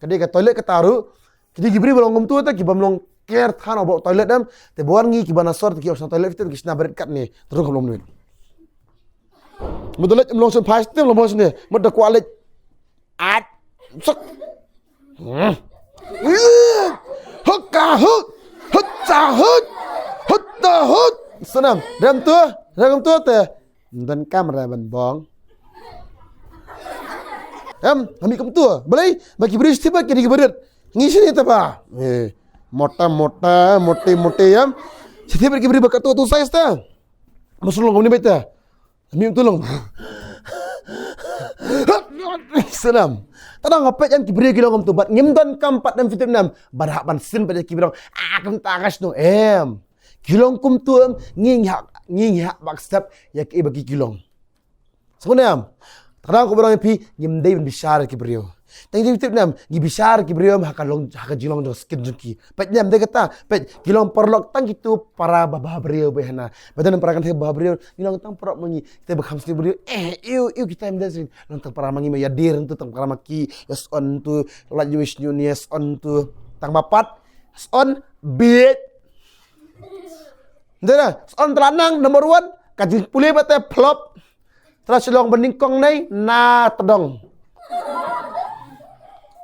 Ka dei ka toilet kata ruh. Ki dei ki briew ba long kumto ta, ki bym long care than about toilet em. Te ba wan ngi kiba na sor te ki ong shna toilet, te ki shna ba rit katne. Te ruh ka long ne. Mut da leit em long shen phai stem long mo shne. Mut da kwah leit. At. Suk. Hmm. Hukka huk. Hutta hut. Hutta hut. Snam. Rem tu. Rem tu te. Ym don kam re ban bong. Em, ami kumtu. Balei, ba ki briew shu tip ba ki dei ki barit. Ngi shini te ba. Eh, mota, mota, moti, moti, em. Shu tip ba ki briew ba katto tu size te. Ba shu long kumne beit te. Ami kumtu long. Snam. Tang da nga peit em ki briew ki long kumtu. Bad ngim don kam pat em phi tip em. Bad hap ban sin pat ïa ki briew. Ah, kumta ka shno em. Ki long kumtu em, ngi ngi hap, ngi ngi hap ban accept ïa kiei ba ki ki long. Sngewbha em. Tang da kaba ong ïa phi, ngim dei ban bishar ïa ki briew. Tang ïa phi tip em, ngi bishar ïa ki briew em ha ka long, ha ka jinglong jong skin jong ki. Peit em, dei kata, peit, ki long paralok tang kito para ba bha briew ba hana. Ba don para kynthei ba bha briew, ngi long tang paralok ma ngi, kita ba kham sniew briew, eh, ïu, ïu kita em dei sien. Long tang para ma ngi ma ïa dir tu tang para ma ki, ïa son tu, lait ïu sniew ni ïa son tu. Tang ba pat, son bieit. Ynda na, son tla nang number one, ka jingpule ba te flop. Tla shu long ba nyngkong nei, na tdong.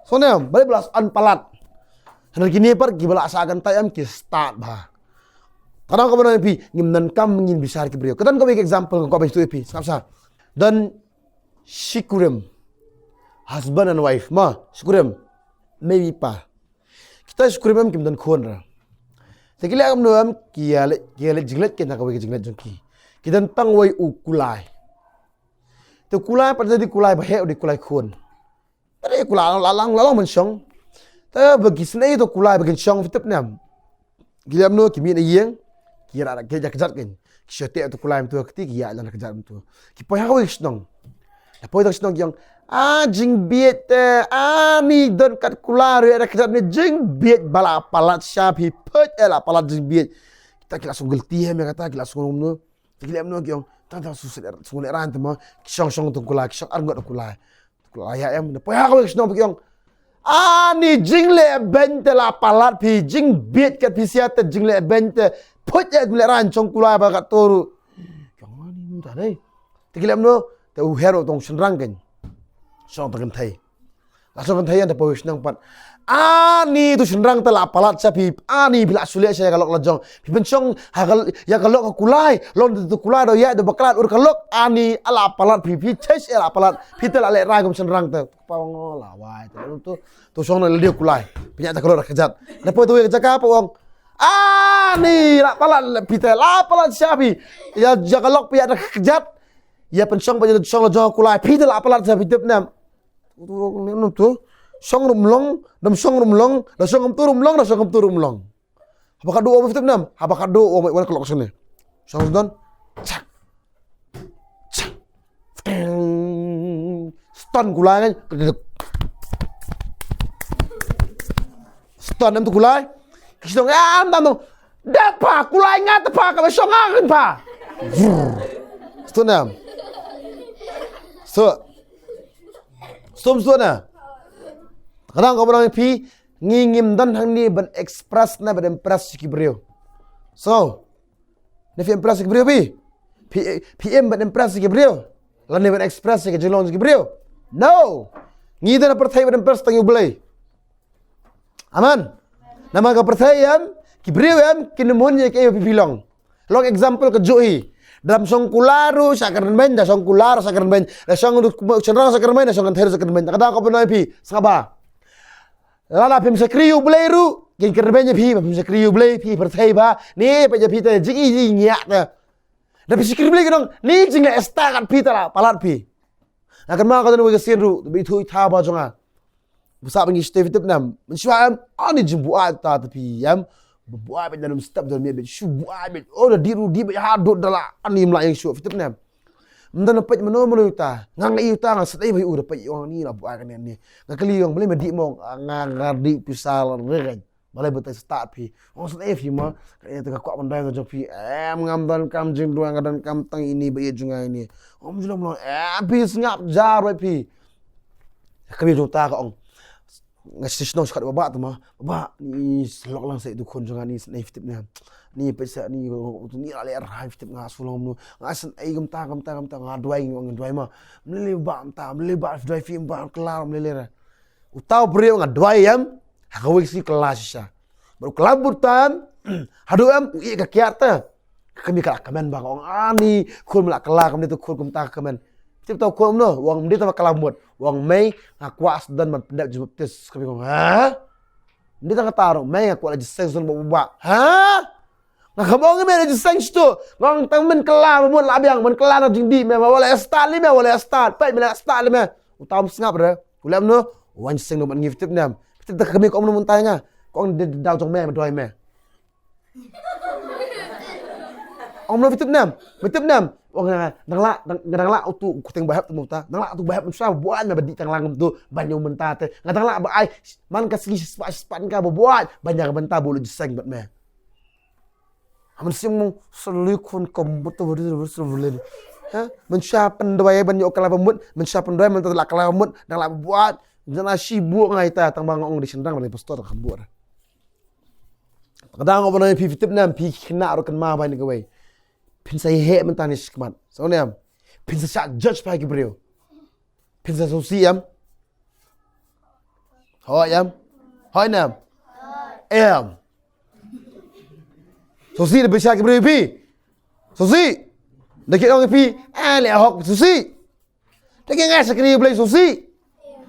Sngewbha em, balei ba la son palat. Hynrei kine pat kiba la sah kynthei em ki stad bha. Tang da kaba ong ïa phi, ngim don kam ngin bishar ki briew. Ka don kawei ka example nga kwah ban shu ïa phi, sngap sha. Don shi kurim. Husband and wife, ma, shi kurim. Mei pa. Kita shi kurim em kim don khun ra. Te ki leh kumno em ki ïa leh, ki ïa leh jingleh ki na kawei ka jingleh jong ki. Ki don tang wei u kulai. Te u kulai pat dei kulai ba heh u dei kulai khun. Pat dei kulai la long la long ban shong. Te ba ki snei to kulai ba kin shong phi tip em. Ki leh kumno ki mih na ïing. Ki ïa da ki ïa kjat kin. Ki shu teh to kulai mynta kti ki ïa da kjat mynta. Ki poi ha kawei ka shnong. Da poi tang shnong ki ong, ah, jingbieit te, ani don kat kulai ruh ïa da kjat ne jingbieit ba la palat sha phi peit ïa la palat jingbieit. Kita ki la sngewguilty em ïa kata ki la sngew kumno. Te ki leh kumno ki ong, tang tang sngewlehrain te mo, ki shong shong to kulai, ki shong arngut to kulai. Kulai ïa em, da poi ha kawei ka shnong phi ki ong, ani jingleh beiñ te la palat phi, jingbieit kat phi sha te jingleh beiñ te, peit ïa jinglehrain shong kulai ba katto ruh. Ki ong ani mynta dei. Te ki leh kumno, te u her u tong shynrang kin. Shong tang kynthei. La shong kynthei ïa te poi shnong pat. Ani tu shynrang te la palat sha phi. Ani phi la shu leh sha ïa ka lok la jong. Phi pynshong ha ka ïa ka lok ka kulai. Long tu kulai do ïa do baklat ur ka lok. Ani la palat phi phi chesh la palat. Phi te la lehrain kum shynrang te. Pa ong la wai te tu. Tu shong na lade kulai. Pynïaid da ka lok da kjat. Da poi tu ïa ka jaka pa ong. Ani la palat phi te la palat sha phi. Ïa ïa ka lok pynïaid da kjat. Ïa pynshong pynïaid shong la jong kulai. Phi te la palat sha phi tip em. Tu, tu, tu. Shong rum long, dam shong rum long, da shong rum tu rum long, da shong rum tu rum long. Haba ka du ong phi tip em. Haba ka du ong wan ka lok shane. Shong don. Chak. Chak. Stun kulai kan. Stun em tu kulai. Ki sdang em tam tu. Da pa kulai nga ta pa ka ba shong nga kan pa. Stun em. So. Stum stun em. Kadang ka ba phi ngi ngim don hangne ban express ne ban impress ki briew. So, ne phi impress ki briew phi. Phi, phi im ban impress ïa ki briew, lane ban express ïa ka jinglong jong ki briew? No. Ngi don ha pyrthei ban impress tang ïa U Blei. Amen. Namar ka pyrthei em, ki briew em, kin ym hun ïa kaei ba phi long. Long example kajuh hi. Da dang shong kular ruh sha kyrmen, da shong kular sha kyrmen, da shong shynrang sha kyrmen, da shong kynthei sha kyrmen. Ka dang ka pynlong ïa phi, sngap bha. Lada phim shakri U Blei ruh, kin kyrmen ïa phi, phim shakri U Blei, phi pyrthei bha. Ni peit ïa phi te, jing i jing ïa te. Da phi shakri U Blei ka dang, ni jing la esta kat phi ta la palat phi. Nga kynmaw ka don wei ka sien ruh, ba ithuh ithaw bha jong nga. Ba sah ba ngi shatei, phi tip ne em. Mynshuwa em, ani jingbuaid uta te phi em. Ba buaid beit, da nym step da nym ïa beit, shu buaid beit. Oh, da dih ruh dih beit, haduh da la ani ym lah ïeng shuh, phi tip ne em. Ym don peit mano mano uta. Nga nga ïohi uta, nga sdei bha ïa u, da peit ïa u, ani la buaid kane ne. Nga kylli ïa u, balei me dih mo? Nga, nga dih pisa la reng. Balei ba te stad phi? Ong sdei phi ma. Ka ïa te ka kwah ban dai ka jong phi. Em, ngam donkam jingduwai, nga donkam tang ine ba ïeit jong nga ine. Ong jong long, em, phi sngap jar wei phi. Ka ïa jong ta ka ong. Nga shisha nong shkat baba tu ma. Baba, ni slok lang sa itu khun jong nga ni, sdei phi tip ne. Ni peit sa ni, ni la leh rai phi tip, nga su long mno. Nga sdei, kumta kumta kumta, nga duwai, nga duwai ma. Mlei ba kumta, mlei ba duwai phi ba klar, mlei ra. Uta u briew nga duwai em. Ha kawei ka sngi kylla shisha. Bad u kylla bad uta em, haduh em u ïeh ka kiad te. Ka kmie ka la kmen bha, ka ong ani khun me la kylla kumne te, khun kumta ka kmen. Tip uta u khun kumno? U ong ym dei tang ba kylla mut. U ong mei, nga kwah sdang ban pyndep jingpaptis. Ka kmie ka ong ha? Ym dei tang kata ruh, mei, nga kwah la jingïaseng sdang bad u baba. Ha? Nga kam ong ïa me la jingïaseng shito. Nga ong tang men kylla ba mut la biang, men kylla na jingdih me, me wat la stad lei me, wat la stad. Peit me la stad lei me. Uta um sngap re. U leh kumno? U wan jingïaseng noh bad ngi, phi tip ne em. Phi tip te ka kmie ka ong kumno mynta ïa nga? Ka ong dei da u jong me, me duwai me. Ong kumno, phi tip ne em? Phi tip ne em? Ong nga dang lah, dang, nga dang lah utu u kyrteng ba hep tu mynta. Dang lah utu ba hep, mynshuwa ba buaid me ba dih tang lang kumtu ban ïa u mynta te. Nga dang lah ba ai man ka sngi shispah, shispah tyngka ba buaid ban ïa ka bynta ba u la jingïaseng bad me. Ha, mynsiem mo, sa lei khun ka mut ba dei, dei, dei, dei. Ha? Mynshuwa pynduwai ban ïoh kylla ba mut, mynshuwa pynduwai mynta la kylla ba mut, dang lah ba buaid. Jana shi buh ngai ta, tang ba nga ong dei shynrang ba dei pastor, tang kham buh re. Ka dang ong ba nang phi, phi tip ne em, phi khynnah ruh kynmaw bha ïa kawei. Phin sa ïeheh mynta ne shakhmat. Sngewthuh ne em? Phin sa shah judge bha ïa ki briew. Phin sa sngewsih em? Hooid em? Hooid ne em? Em. Sngewsih da phin shah ki briew ïa phi. Sngewsih. Da ki ong ïa phi, eh, leh hok, sngewsih. Da ki ong nga shakri U Blei, sngewsih.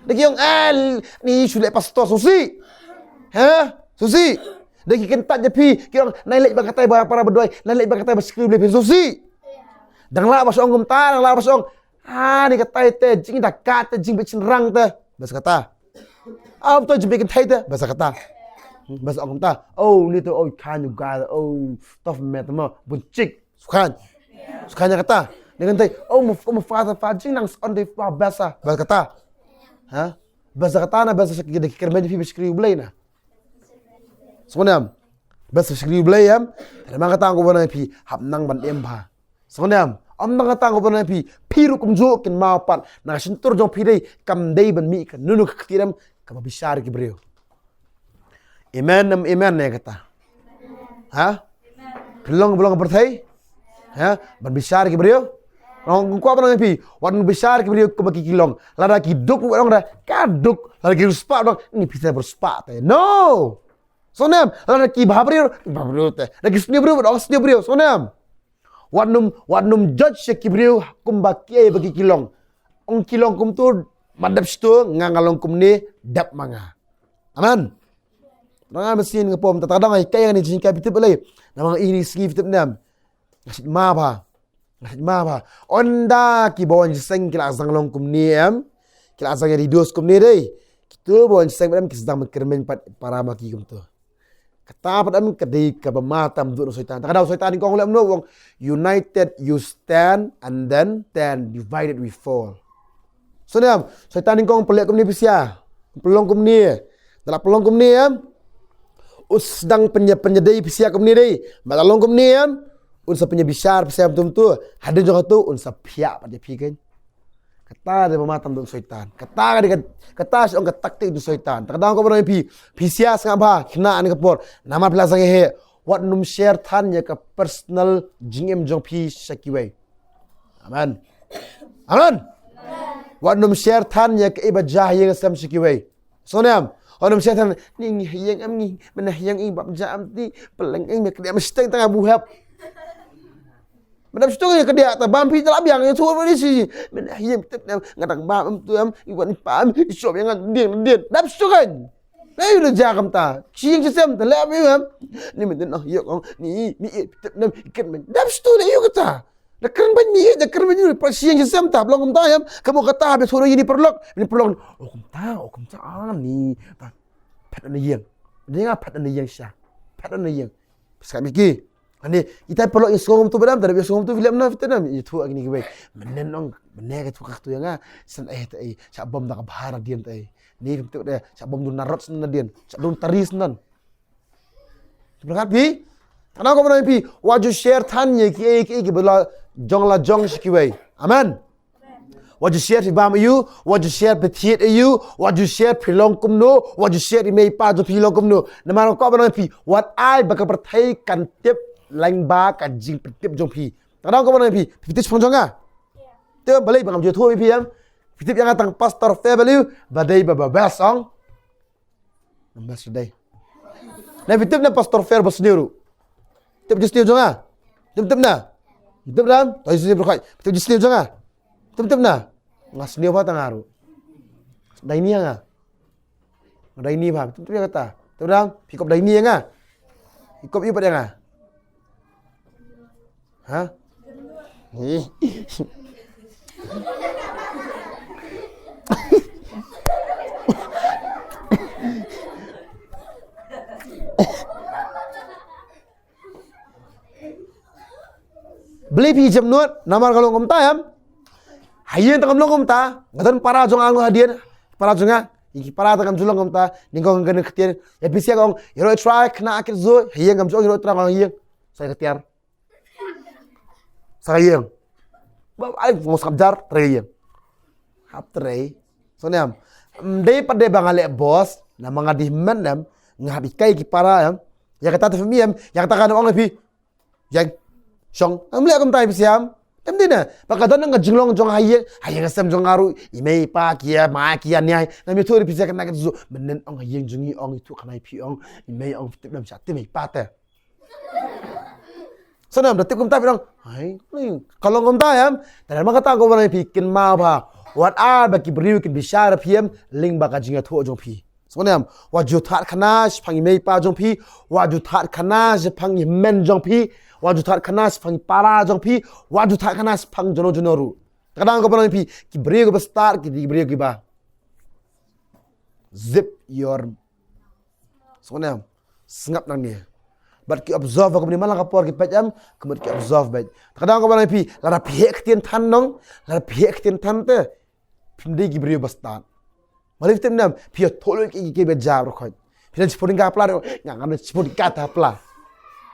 Da ki ong, eh, ni shu leh pastor, sngewsih. Ha? Sngewsih. Da ki kyntait ïa phi, ki ong nai leit ba katai ba para ba duwai, nai leit ba katai ba shakri U Blei, phin sngewsih. Dang lah ba shu ong kumta, dang lah ba shu ong. Ah, ni katai te, jingdakaid te, jingbit shynrang te. Bad sa kata. Ah, to jingbit kynthei te, bad sa kata. Hmm, bad sa ong kumta. Oh, ni to, oh, khan ïa u guy, oh, tough man te mo, bun chik. Shu khan. Shu khan ïa kata. Ni kynthei, oh, mo, mo father, father, jingnang sa ong dei fa bad sa, bad sa kata. Ha? Bad sa kata na, bad sa shakri, da ki kyrmen ïa phi ba shakri U Blei na. Sngewthuh ne em? Bad sa shakri U Blei em. Te namar kata nga kwah ban ong ïa phi, hap nang ban im bha. Sngewthuh ne em? Ym tang kata, nga kwah ban ong ïa phi, phi ruh kumjuh kynmaw pat, na ka shyntur jong phi dei kam dei ban mih kano kano ka ktien kaba bishar ïa ki briew. Amen, em, amen ne kata? Ha? Phi long, phi long pyrthei? Ha? Ban bishar ïa ki briew? Nga kwah ban ong ïa phi, wat bishar ïa ki briew kumba ki, ki long. Lada ki duk ruh ong da ka duk, lada ki riewspah ong ni phi te riewspah te. No. Sngewthuh ne em? Lada ki bha briew, ki bha briew te. Lada ki sniew briew, ong sniew briew. Sngewthuh ne em? Wat nym, wat nym judge ïa ki briew kumba kiei ba ki, ki long. Ong ki long kumtu, ma dep shito, nga nga long kumne, dep ma nga. Amen. Nga mynsiem nga pom, ta ta dang ai kai nga ni jingkai, phi tip balei? Namar ine i sngi, phi tip ne em? Nga shait ma bha. Nga shait ma bha. Ynda kiba wan jingïaseng ki la zang long kumne em, ki la zang ïa reduce kumne dei. Kito ba wan jingïaseng pat em ki sdang ban kyrmen pat para ma ki kumto. Kata pat em ka dei kaba ma tam duh na u Soitan. Ta ka daw u Soitan nyngkong u leh kumno, u ong, united you stand and then ten divided we fall. Sngewthuh ne em? Soitan nyngkong pynleh kumne phi sha. Pynlong kumne. Da la pynlong kumne em, un sdang pynïa, pynïadei phi sha kumne dei. Ba la long kumne em, un sa pynïabishar phi sha kumtu. Hadien jong katu un sa phiah pat ïa phi kein. Kata dei ba ma tam duh na u Soitan. Kata ka dei ka, kata shu ong ka taktik jong u Soitan. Ta ka daw nga kwah ban ong ïa phi, phi sha sngap bha, khynnah, ha kane ka por. Namar phi la zang heh heh, wat nym share than ïa ka personal jingim jong phi sha kiwei. Amen. Amen. Wat nym share than ïa kaei ba jia ha ïing ha sem sha kiwei. Sngewthuh ne em? Wat nym share than, ni ngi ha ïing em, ngi mynne ha ïing i bam jia em ti, pyleng i me kdiah, me shteng tang a bu hep. Mynne shteng i kdiah ta bam phi ta la biang ïa tu ba ni si. Mynne ha ïing tip ne em, nga dang bam em tu em, i wan i pa em, i shop ïa nga dien dien. Dap shteng. Ei, u da jia kumta. Shi ïing shi sem te leh beiñ em. Ni mynta noh ïoh kong, ni mi ïeit tip nem i kren beiñ. Dap shu ne ïoh kata. Da kren beiñ ni ïeit, da kren beiñ ni pat shi ïing shi sem ta, long kumta em. Ka mut kata ba thoh ïa ni paralok. Ni paralok. Oh kumta, oh kumta, ah, ni. Ta, phet na ïing. Ni nga phet na ïing sha. Phet na ïing. Phi skhem ïa ki. Ani, ita paralok ïa sngewthuh ba dam, ta dep ïa sngewthuh film na film na, ïa thuh kine kiwei. Mynne ong, mynne ka thuh ka thuh ïa nga, san eh ta eh, sha bom da ka bhar dien ta eh. Ni film tu deh, sha bom dun narot san dien, sha dun tari san. Berkat phi, kana ko bana phi, wat ju share than ïa kiei kiei kiba la jong la jong sha kiwei. Amen. Wat ju share phi bam aïu, wat ju share phi thied aïu, wat ju share phi long kumno, wat ju share i mei i pa jong phi long kumno. Namar ko bana phi, wat ai ba ka pyrthei kan tip lyngba ka jingpyntip jong phi. Tang dang ko bana phi, phi tip shipang jong nga. Te balei ba ngam ju thuh phi em. Phi tip ïa nga tang pastor Faber Liu, ba dei ba ba best song. Ngam best dei. Na phi tip na pastor Faber ba sniew ruh. Tip ju sniew jong nga. Tip tip na. Tip dam, to ju sniew ruh. Tip ju sniew jong nga. Tip tip na. Nga sniew ba tang nga ruh. Dai ni nga. Nga dai ni ba. Tip tip ïa kata. Tip dam, phi kop dai ni nga. Phi kop ïa pat ïa nga. Ha? Ih. Balei phi jem nud, namar ka long kumta em. Ha ïing tang kam long kumta, nga don para jong nga hadien, para jong nga, ïa ki para tang kam ju long kumta, nyngkong ka ktien, ïa phi sia ka ong, ïa roi trai, khynnah kit zoi, ha ïing kam ju ong, ïa roi trai, ha ïing, sa ka tiar. Sa ka ïing. Ba, ai, ngos kap jar, trei ïing. Hap trei. So niam. Em, dei pat dei ba nga leh boss, namar nga dei hynmen em, nga hap hikai ki para em. Ïa kata te phi em, ïa kata ka ong phi. Jeng. Shong. Em leh kumta phi siam. Em dei na. Ba ka don nga jinglong jong ha ïing, ha ïing sem jong nga ruh. I mei i pa ki ïa, ma ki ïa niai. Ngam ïathuh ri phi sia khynnah kit zoi. Mynne ong ha ïing jong ngi ong ïathuh khynnah phi ong. I mei ong phi tip dam sha te mei pa te. Sa niam da tip kumta phi dang. Hai, ni, ka long kumta em. Te namar kata ko bana phi kynmaw ba. Wat ai ba ki briew kin bishar phi em, lyngba ka jingïathuh jong phi. Sa niam, wat ju thad khana shaphang i mei i pa jong phi, wat ju thad khana shaphang i hynmen jong phi, wat ju thad khana shaphang i para jong phi, wat ju thad khana shaphang juno juno ruh. Te ka dang ko bana phi, ki briew kiba stad, ki briew kiba. Zip your Sngewthuh ne em? Sngap nangne. Bad ki observe ba kumne man la ka por ki peit em, ka mut ki observe beit. Te ka dang ko bana phi, lada phi heh ktien than nong, lada phi heh ktien than te, phim dei ki briew ba stad. Balei phi tip ne em, phi ïathuh lut ki, ki, ki ba jar ruh khoit. Phi don shiphew tyngka ha pla ruh, nga ngam don shiphew tyngka ha pla.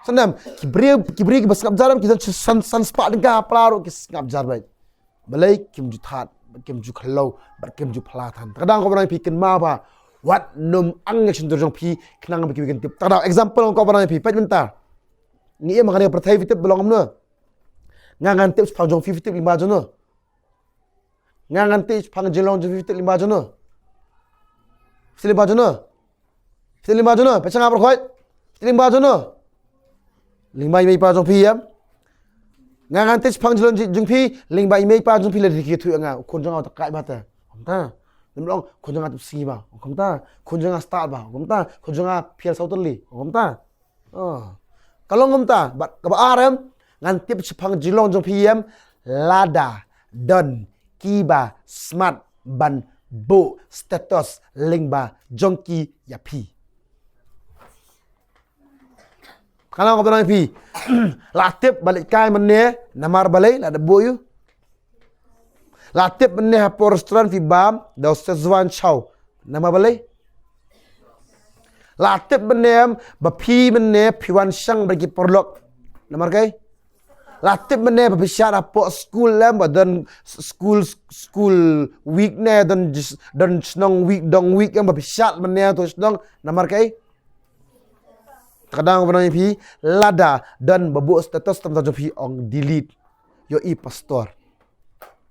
Sngewthuh ne em, ki briew, ki briew kiba sngap jar em, ki don san, san spah tyngka ha pla ruh ki sngap jar beit. Balei kim ju thad, bad kim ju khlaw, bad kim ju phla than. Te ka dang ko bana phi kynmaw ba, wat nym ang ïa ka shyntur jong phi, khnang ba kiwei kin tip. Te ka dang example ko bana phi, peit mynta. Ngi im ha kane ka pyrthei phi tip ba long kumno. Nga ngan tip shaphang jong phi, phi tip lyngba jong no. Nga ngan tip shaphang jinglong jong phi, phi tip lyngba jong no. Phi tip lyngba jong no. Phi tip lyngba jong no, peit sha nga baroh khoit. Phi tip lyngba jong no. Lyngba i mei i pa jong phi em. Nga ngan tip shaphang jong, jong phi, lyngba i mei i pa jong phi lada ki ïathuh ïa nga, u khun jong nga u ta kai ba te. Kumta. Lym long, khun jong nga tip sngi ba. Kumta. Khun jong nga stad ba. Kumta. Khun jong nga phiar saw tylli. Kumta. Oh. Ka long kumta, bad kaba ar em, ngan tip shaphang jinglong jong phi em, lada don kiba smat ban buh status lyngba jong ki ïa phi. Ka long kaba nang phi. La tip ba leit kai mynne, namar balei, la da buh ïa u. La tip mynne hapoh restaurant phi bam da u Szechuan chow. Namar balei? La tip mynne em ba phi mynne phi wan shang bad ki paralok. Namar kaei? La tip mynne ba phi shad hapoh skul em ba don s-, skul, skul week ne don jis-, don shnong week, dong week em ba phi shad mynne to shnong. Namar kaei? Te ka dang ba nang phi lada don ba buh status tam tam jong phi ong delete. Ïohi pastor.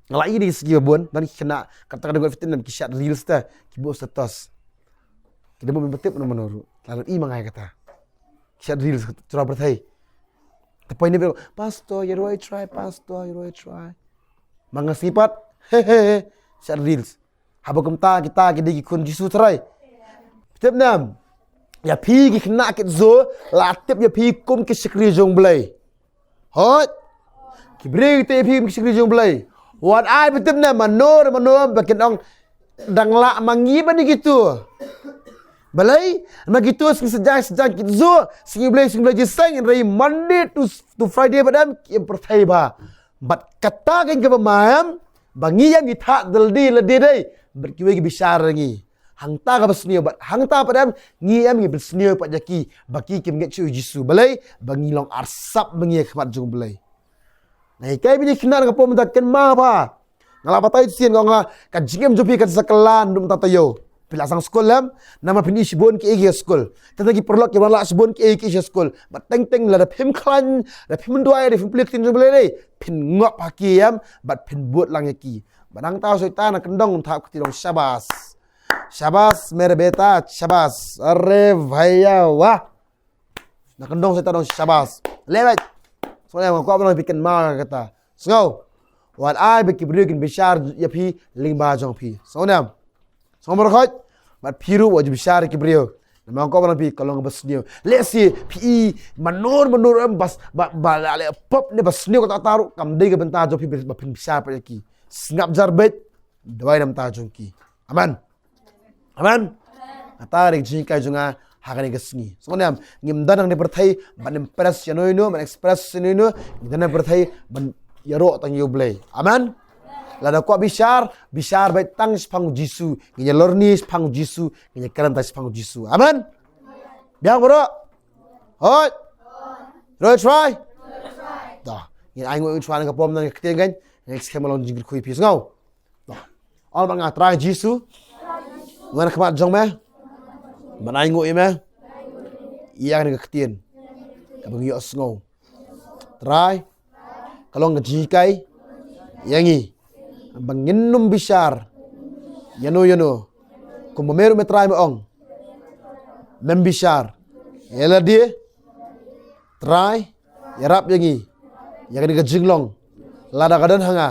Nga la ïohi da ki sngi ba bun, don ki khynnah, kata ka dang wan fifteen nam ki shad reels te, ki buh status. Ki dang bun, ym tip na mano ruh. La ïohi ma nga ïa kata. Ki shad reels, trai pyrthei. Te poi ne, "Pastor, ïaroh trai, Pastor, ïaroh trai." Ma nga sngi pat, he he he, shad reels. Haba kumta kita ki dei ki khun Jisu trai. Tip nam. Ïa phi ki khynnah ki tzuh, la tip ïa phi kum ki shakri jong Blei. Hooid. Ki briew ki tip ïa phi kum ki shakri jong Blei. Wat ai ba tip nam, mano re mano ba kin ong dang lah ma ngi ban ïa kito. Balei, ma kito sngi sajan sajan ki tzuh, sngi Blei sngi Blei jingïaseng, hynrei Monday to, to Friday pat em, ki ïam pyrthei bha. Bad kata kein kaba ma em, ba ngi ïam ngi thad da lade lade dei, bad kiwei ki bishar ïa ngi. Hangta kaba sniew, bad hangta pat em, ngi ïam ngi pynsniew pat ïa ki, ba ki kim ngeit shuh ïa u Jisu. Balei, ba ngi long arsap ma ngi ha khmat jong u Blei. Nga hikai ïa phi khynnah na ka por mynta, kynmaw bha. Nga la batai shisien, nga ong, ka jingim jong phi kan sa kylla naduh mynta taïew. Phi la sdang skul em, namar phin ïohi shibun kiei kiei ha skul. Tang ki paralok ki wan lah shibun kiei kiei ha skul. Bad teng teng lada phim khlaiñ, lada phim duwai, lada phim pule ktien jong U Blei, phin ngop ha ki em, bad phin bud lang ïa ki. Bad nangta u Soitan u kyndong, u thap kti, u ong shabas. Shabas mere beta, shabas. Are bhaiya wah. Na kyndong u Soitan, u ong shabas. Leh beit. Sngewbha, nga kwah ban ong ïa phi, kynmaw kata. Sngew. Wat ai ba ki briew kin bishar ïa phi lyngba jong phi. Sngewbha. Sngewbha baroh khoit. Bad phi ruh wat ju bishar ïa ki briew. Namar nga kwah ban ong ïa phi, ka long kaba sniew. Lehse phi i mano mano ruh em, bas ba, ba la leh pop ne ba sniew kata kata ruh, kam dei ka bynta jong phi ba phin bishar pat ïa ki. Sngap jar beit. Duwai na bynta jong ki. Amen. Amen. Kata ka dei ka jinghikai jong nga ha kane ka sngi. Sngewbha, ngim don hangne pyrthei ban impress ïano ïano, ban express ïano ïano, ngi don hangne pyrthei ban ïaroh tang ïa U Blei. Amen. Lada kwah bishar, bishar beit tang shaphang U Jisu, ngin ïalorni shaphang U Jisu, ngin ïakren tang shaphang U Jisu. Amen. Biang baroh. Hooid. Ïaroh Trai. Dah, ngin ainguh ïa U Trai na ka por mynta, na ka ktien kein, ngin skhem ban long jingkyrkhu ïa phi. Sngew. Ong bad nga, Trai Jisu, nga wan ha khmat jong me ban ainguh ïa me ïa kane ka ktien kaba ngi ïohsngew. Trai, ka long ka jinghikai ïa ngi ba ngin nym bishar ïano ïano, kumba me ruh me Trai me ong mem bishar ïa lade. Trai, ïarap ïa ngi ïa kane ka jinglong. Lada ka don ha nga,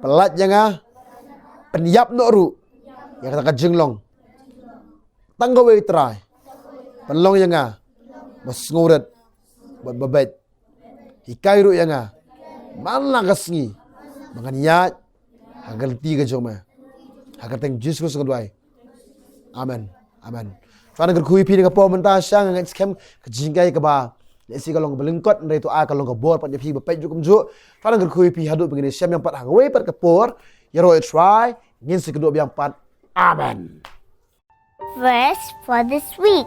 pyllait ïa nga, pynïap noh ruh ïa kata ka jinglong. Tang kawei Trai, pynlong ïa nga ba sngewrit bad ba beit. Hikai ruh ïa nga man la ka sngi ba ngan ïaid ha ka lynti ka jong me. Ha ka kyrteng Jisu Khrist nga duwai. Amen. Amen. Trai, nga kyrkhu ïa phi na ka por mynta, sha nga ngeit skhem ka jinghikai kaba lehse ka long kaba lyngkot, hynrei to ai ka long ka bor pat ïa phi ba peit juh kumjuh. Trai, nga kyrkhu ïa phi haduh ba ngin ïashem biang pat ha kawei pat ka por. Ïaroh Trai, ngin sa ïakynduh biang pat. Amen. Verse for this week.